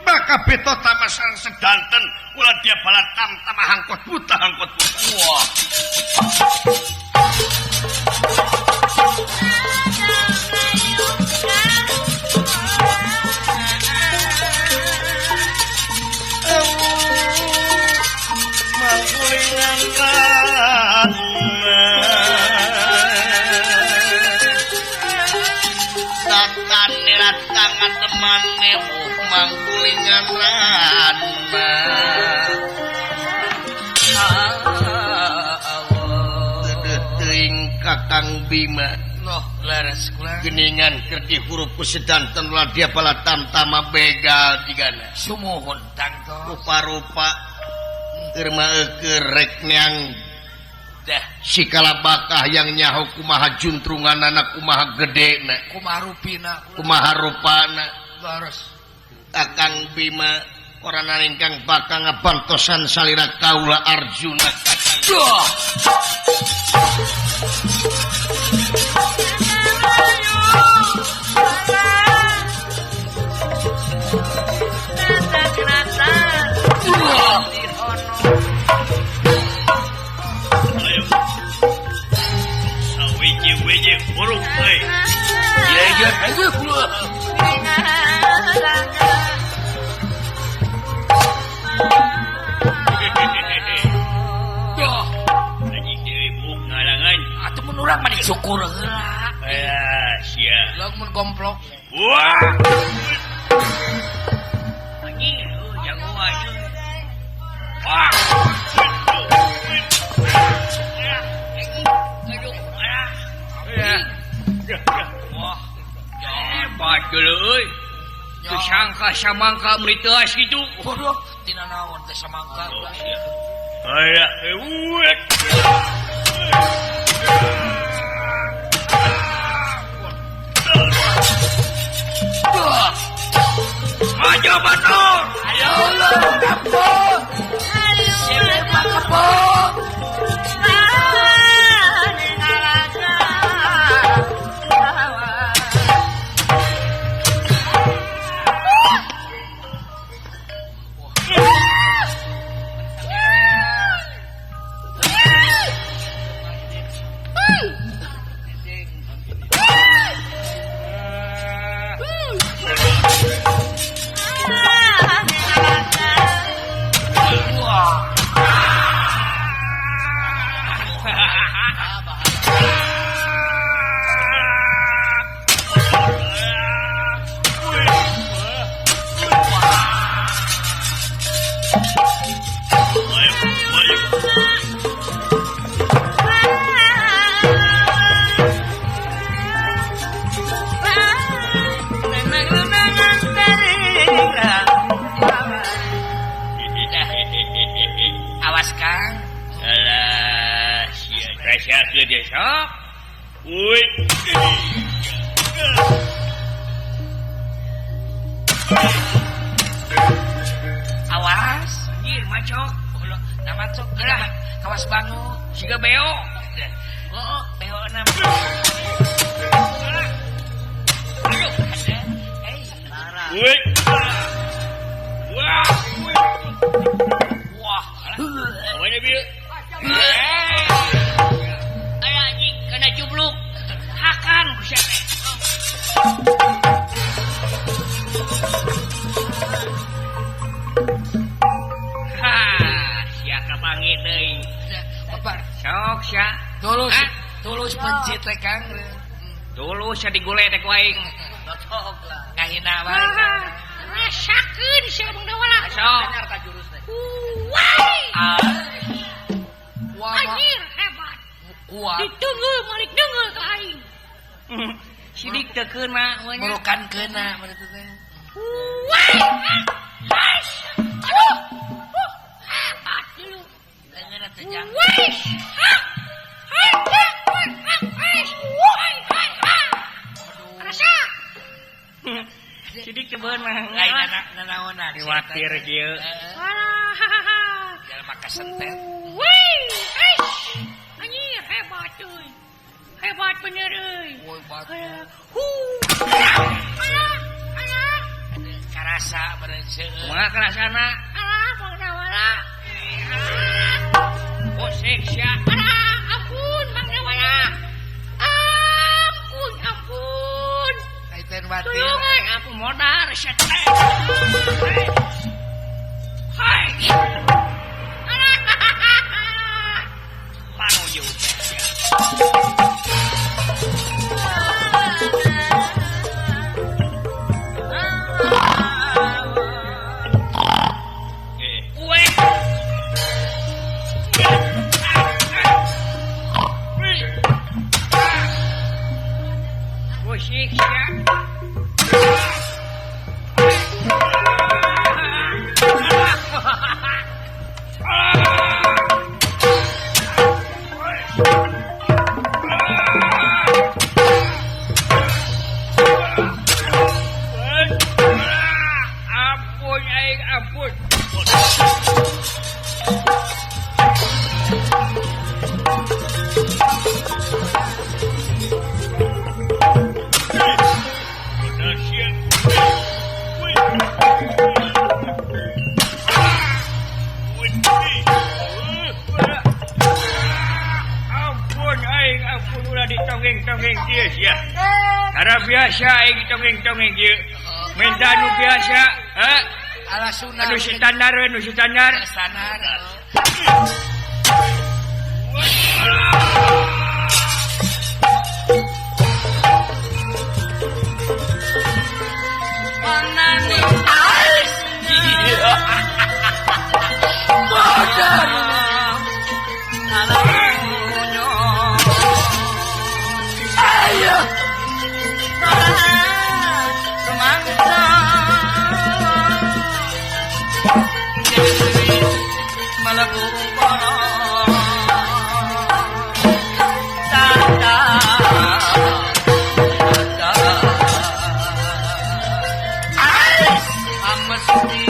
maka beto tamasang sedanten ulah dia balatam tamah angkot buta angkot buta. Wah. Mangkulingan ratna takkan niratangan teman nemuh mangkulingan ratna teuing Kakang Bima loh leres kula geningan keur dihurup ku sedanten ulah dia balatam tama begal jigana sumuhun tangto rupa-rupa keur mah keur rek neang dah si kalabakah yang nyaho kumaha juntrunganana kumaha gedena kumaha rupina kumaha rupana leres Kakang Bima orang ingkang bakal ngabantosan salira kaula Arjuna. Duh. Sawiji-wiji huruf euy. Iya iya ayo. Syukur heula. Ya, sia. Lamun gomplok. Wah. Anjing, jago aja. Wah. Wah. Hebat geuleuh euy. Teu sangka samangka meuli teuas kitu. Waduh, tina naon teh samangka. Aya, eueuh. Maju batur. Ayo lo kampung. Ayo kampung. Awas Kang. Alah, sia rasakeun dia sok. Uy. Awas, anjir macok. Nah macok geura kawas bangun. Siga beo. Oh, beo na. Aduh. Uy. Wah. Wah. Mana bieu? Aya anjing kana jubluk. Hakan ku sia teh. Ha, sia kapanggih deui. Bapak sok sia. Tulus, tulus pencit teh Kang. Tulus sia digule teh ku aing. Cocok lah. Ngahina wae. Rasakeun sia Bang Dawala. Sok. Wah. Wah, anjir hebat. Kuat. Ditunggu malik dengeul ka aing. Sidik teu keuna we nya. Merukan keuna berarti teh. Wah. Aduh. Hebat dulu. Leungeunna teh jang. Wah. Rasa. Sidik teu beunang. Lain nanaonan. Kuatir kieu. Alah. Jelema kasentet. Wih, anjir hebat euy. Hebat bener euy. Woi, batu. Alah, alah. Karasa beureun seueur. Kumaha karasana? Alah, Bang Dawala. Bosek sia. Alah, ampun Bang Dawala. Ampun, ampun. Kaiten batin. Tulungan aku modar sia teh. Hai. Panuju teh sia. Biasa aing tongeng-tongeng ieu. Menta nu biasa, ha? Ala sunah. Anu standar we, nu standar. Standar. Malebu para tata tata amesti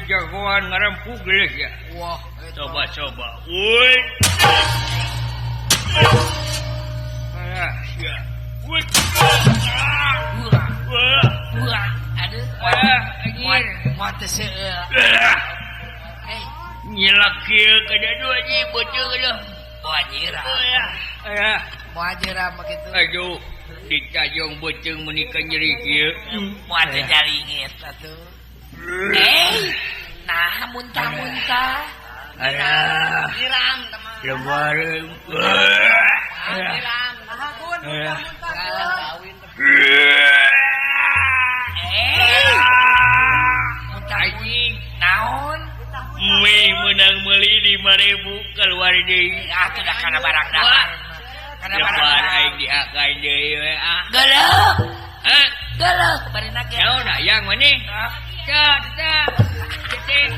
Jagoan ngarempug ya. Wah, coba-coba. Woi. Alah, sia. Woi. Wah. Wah, aduh. Wah, anjir. Mata seueur. Eh, nyelak kieu ka dua anjing beuteung aduh. Moal nyirah. Alah. Moal nyirah mah kitu. Aduh, ditajong beuteung meuni ka nyeri kieu. Moal teh jaringit atuh. Eh, nah muntah-muntah. Alah. Nyiram teman. Lebaran. Nyiram. Nah, muntah-muntah. Kawin. Eh. Muntah anjing. Naon? Mie menang meuli 5.000 keluar deui. Ah, teu da kana barang dahar. Kana barang. Lebar aing dihakan deui we ah. Geuleuh. Hah? Geuleuh bari na ge. Naon hayang maneh? Ta ta. Teh.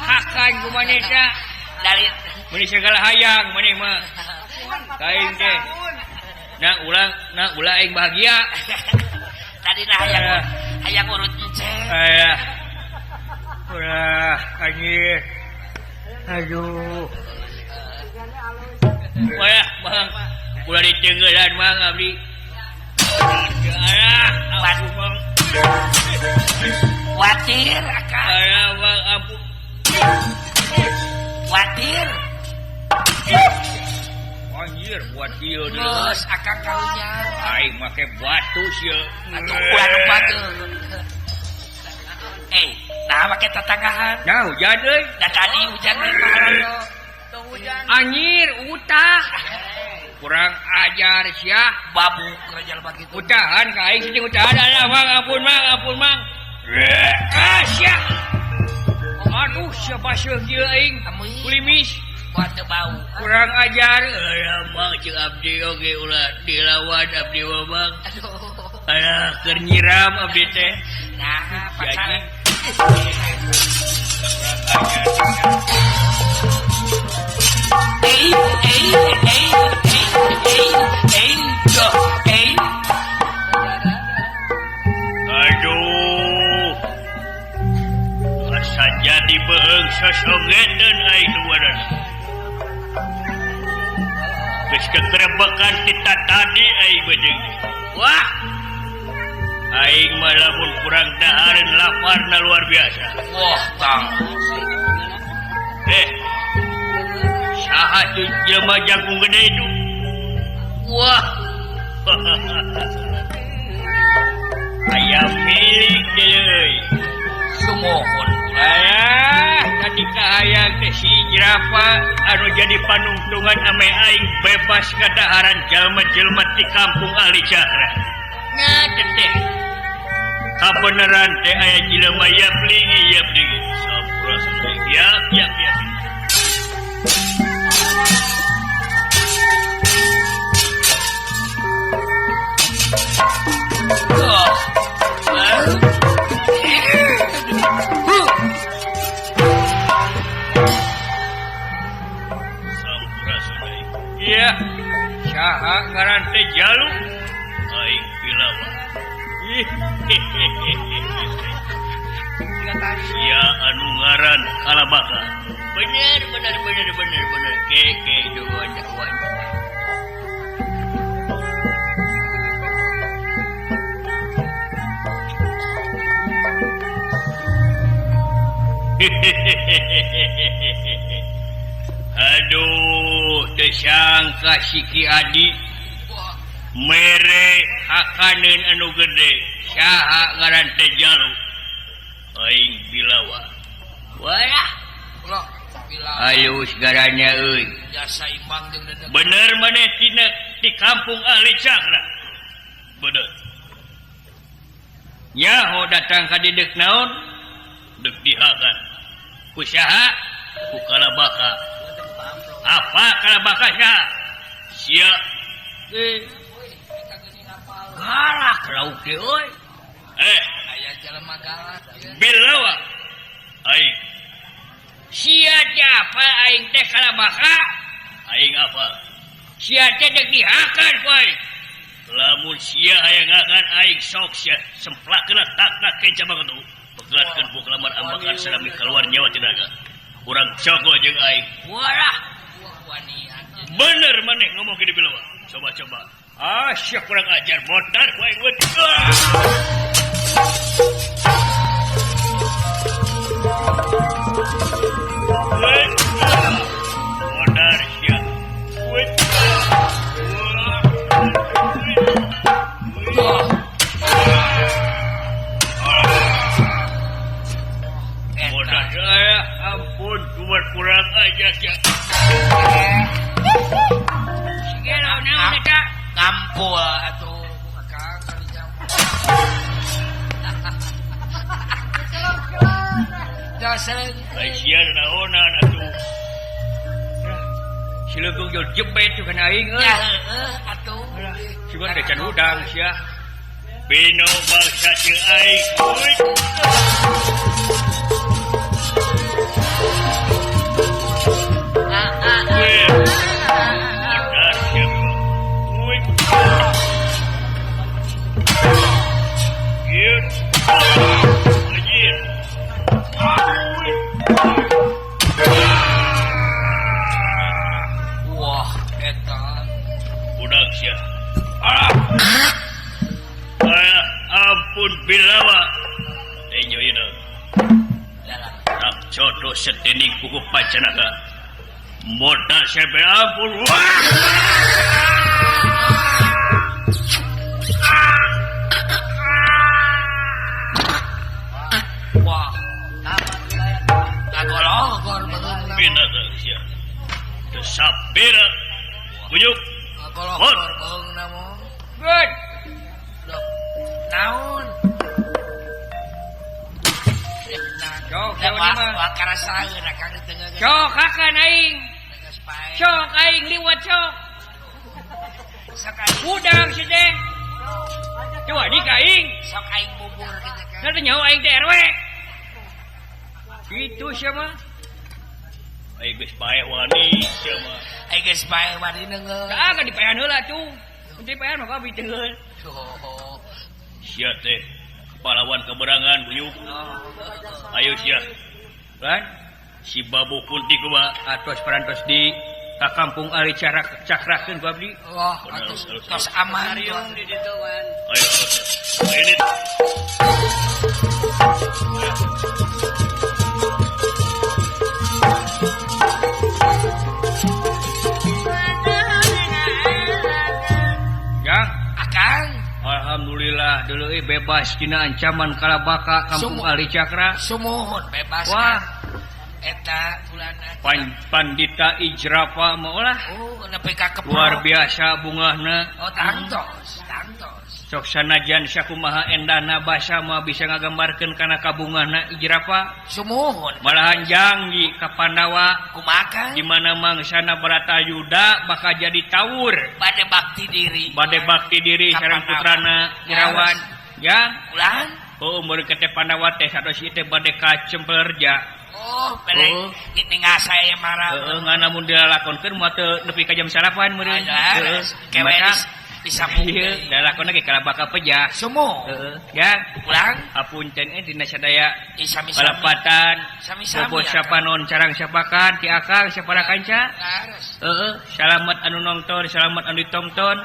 Hakan ku maneh ta. Dari meuni segala hayang maneh mah. Kain teh. Nah ulah aing bahagia. Tadi nah hayang urut enceh. Aya. Ulah anjir. Aduh. Wah, Bang. Ulah ditenggelan Bang abdi. Alah, ampun Bang. Watir akang. Alah, Bang, ampun. Watir. Anjir, buat ieu deui. Geus akang karunya. Aing make batu sia. Atuh ulah nu batu. Eh, nah make tetanggahan. Nah, hujan euy. Da tadi hujan deui paharano. Hujan. Anjir, utah. Kurang ajar sia. Babu kerja jalma kitu. Utahan ka aing sih utahan. Alah, Bang, ampun, Bang, ampun, Bang. Ah, sia. Aduh, sia baseuh ieu aing. Kulimis. Buat teu bau. Kurang ajar. Alah, Bang, ceuk abdi oge ulah dilawan abdi mah, Bang. Aduh. Alah, keur nyiram abdi teh. Nah, pacaran. Eh, eh, eh, eh, eh, eh. Aduh. Asa jadi beung sosongeteun aing nu badan. Geus kekerebekan kita tadi aing beuteung. Wah. Aing mah lamun kurang dahareun laparna luar biasa. Wah, tang. Eh. Saha tuh jelema jangkung gede itu? Wah. Ayam milik deui. Sumuhun. Alah, tadi kahayang teh si jerapah anu jadi panungtungan ame aing bebas kadaharan jelema-jelema di kampung ahli cakra. Nya teh. Kabeneran teh aya jelema yaplingi yaplingi. Sampurasun. Yap yap yap. Iya, saha ngaran teh Jalu? Aing Pilawa. Sia anu ngaran Kalabaka. Bener bener bener bener bener. Ke ke duan duan. Aduh, tersangka si Ki Adi mere hakaneun anu gede. Saha ngaran teh Jalu? Aing Bilawa. Wah, alus garanya euy. Jasa imbang jeung dedeg. Bener maneh tina di kampung ahli cakra. Bener. Nyaho datang ka dieu deuk naon? Deuk dihakan. Ku saha? Ku Kalabaka. Apa Kalabaka saha? Sia. Galak lauk teh euy. Aya jelema galak. Bilawa. Aing. Sia teh apa aing teh Kalabaka? Aing apa? Sia teh deuk dihakan ku aing. Lamun sia hayang ngakan aing sok sia semplakeun tak-tak kenca banget tuh. Pegatkeun buku lamar ambakan sarami keluar nyawa tenaga. Urang cogo jeung aing. Walah. Bener maneh ngomong gini Bilawa. Coba-coba. Ah, sia kurang ajar motor ku aing. Modar sia. Modar saya ampun kuat kurang ajar sia. Sigelo naon eta? Ngampul atuh Kang kali jam. Dasar ai sia naonan atuh. Sileung jol jebet tu kana aing euy. Ya heueuh atuh. Sugan teh can hudang sia. Bino bangsa jeung aing. Wah, eta. Budak sia. Ampun Bilawa. Enyo ieu. Tak coto setening kuku pacanaka. Modal sampai ampun. Wah. Ngagologor beungeutna. Bina sia. Teu sapira. Buyuk. Ngagologor beungeutna mah. Good. Naon? Cok, wah karasaeun akang teu geus. Cok hakan aing. Cok aing liwat cok. Sok aing hudang si teh. Coba di ka aing. Sok aing bubur kitu kan. Da teu nyaho aing teh RW. Kitu sia mah. Aing geus paeh wani sia mah. Aing geus paeh wani neungeun. Tah ka dipaehan heula tuh. Mun dipaehan mah kabeh teu. Sia teh pahlawan keberangan buyuk. Ayo sia. Kan si babu kunti kumaha atos parantos di ka kampung Ali cakrakeun ku abdi. Wah, atos tos aman di ditu wan. Ayo. Ini. Ya, Akang. Alhamdulillah dulu bebas dina ancaman Kalabaka kampung Ali Cakra. Sumuhun bebas. Wah, eta tulana pandita ijrafa mah ulah. Oh, nepi ka keprok. Luar biasa bungahna. Oh, tangtos, tangtos. Sok sanajan sakumaha endahna basa mah bisa ngagambarkeun kana kabungahna ijrapa. Sumuhun. Malahan janggi ka Pandawa kumaha di mana mangsana Baratayuda bakal jadi tawur. Bade bakti diri. Bade bakti diri sareng putrana Irawan. Ya, ulang. Oh, mun kete Pandawa teh sados ieu teh bade ka Cemperja. Oh, bade ningal saya marah. Heeh, ngan lamun dilalakonkeun moal teu nepi ka jam 9 meureun. Heeh, kewe disambung. Ieu lalakon lagi kalabaka pejah. Sumuh. Heeh, ya. Ulang. Apunten dina sadaya sami-sami. Palepatan. Sami-sami. Bobo sapanon carang sapakan ti akang sapara kanca. Heeh, salamet anu nonton, salamet anu ditonton.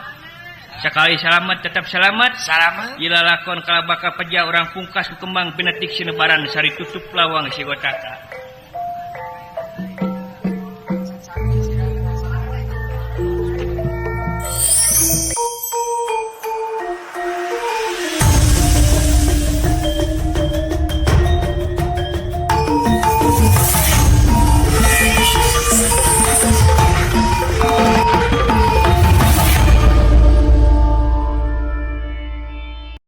Sakali salamet tetap selamat. Salamet. Ieu lalakon kalabaka pejah urang pungkas ku kembang pinetik sinebaran sari tutup lawang sigotaka.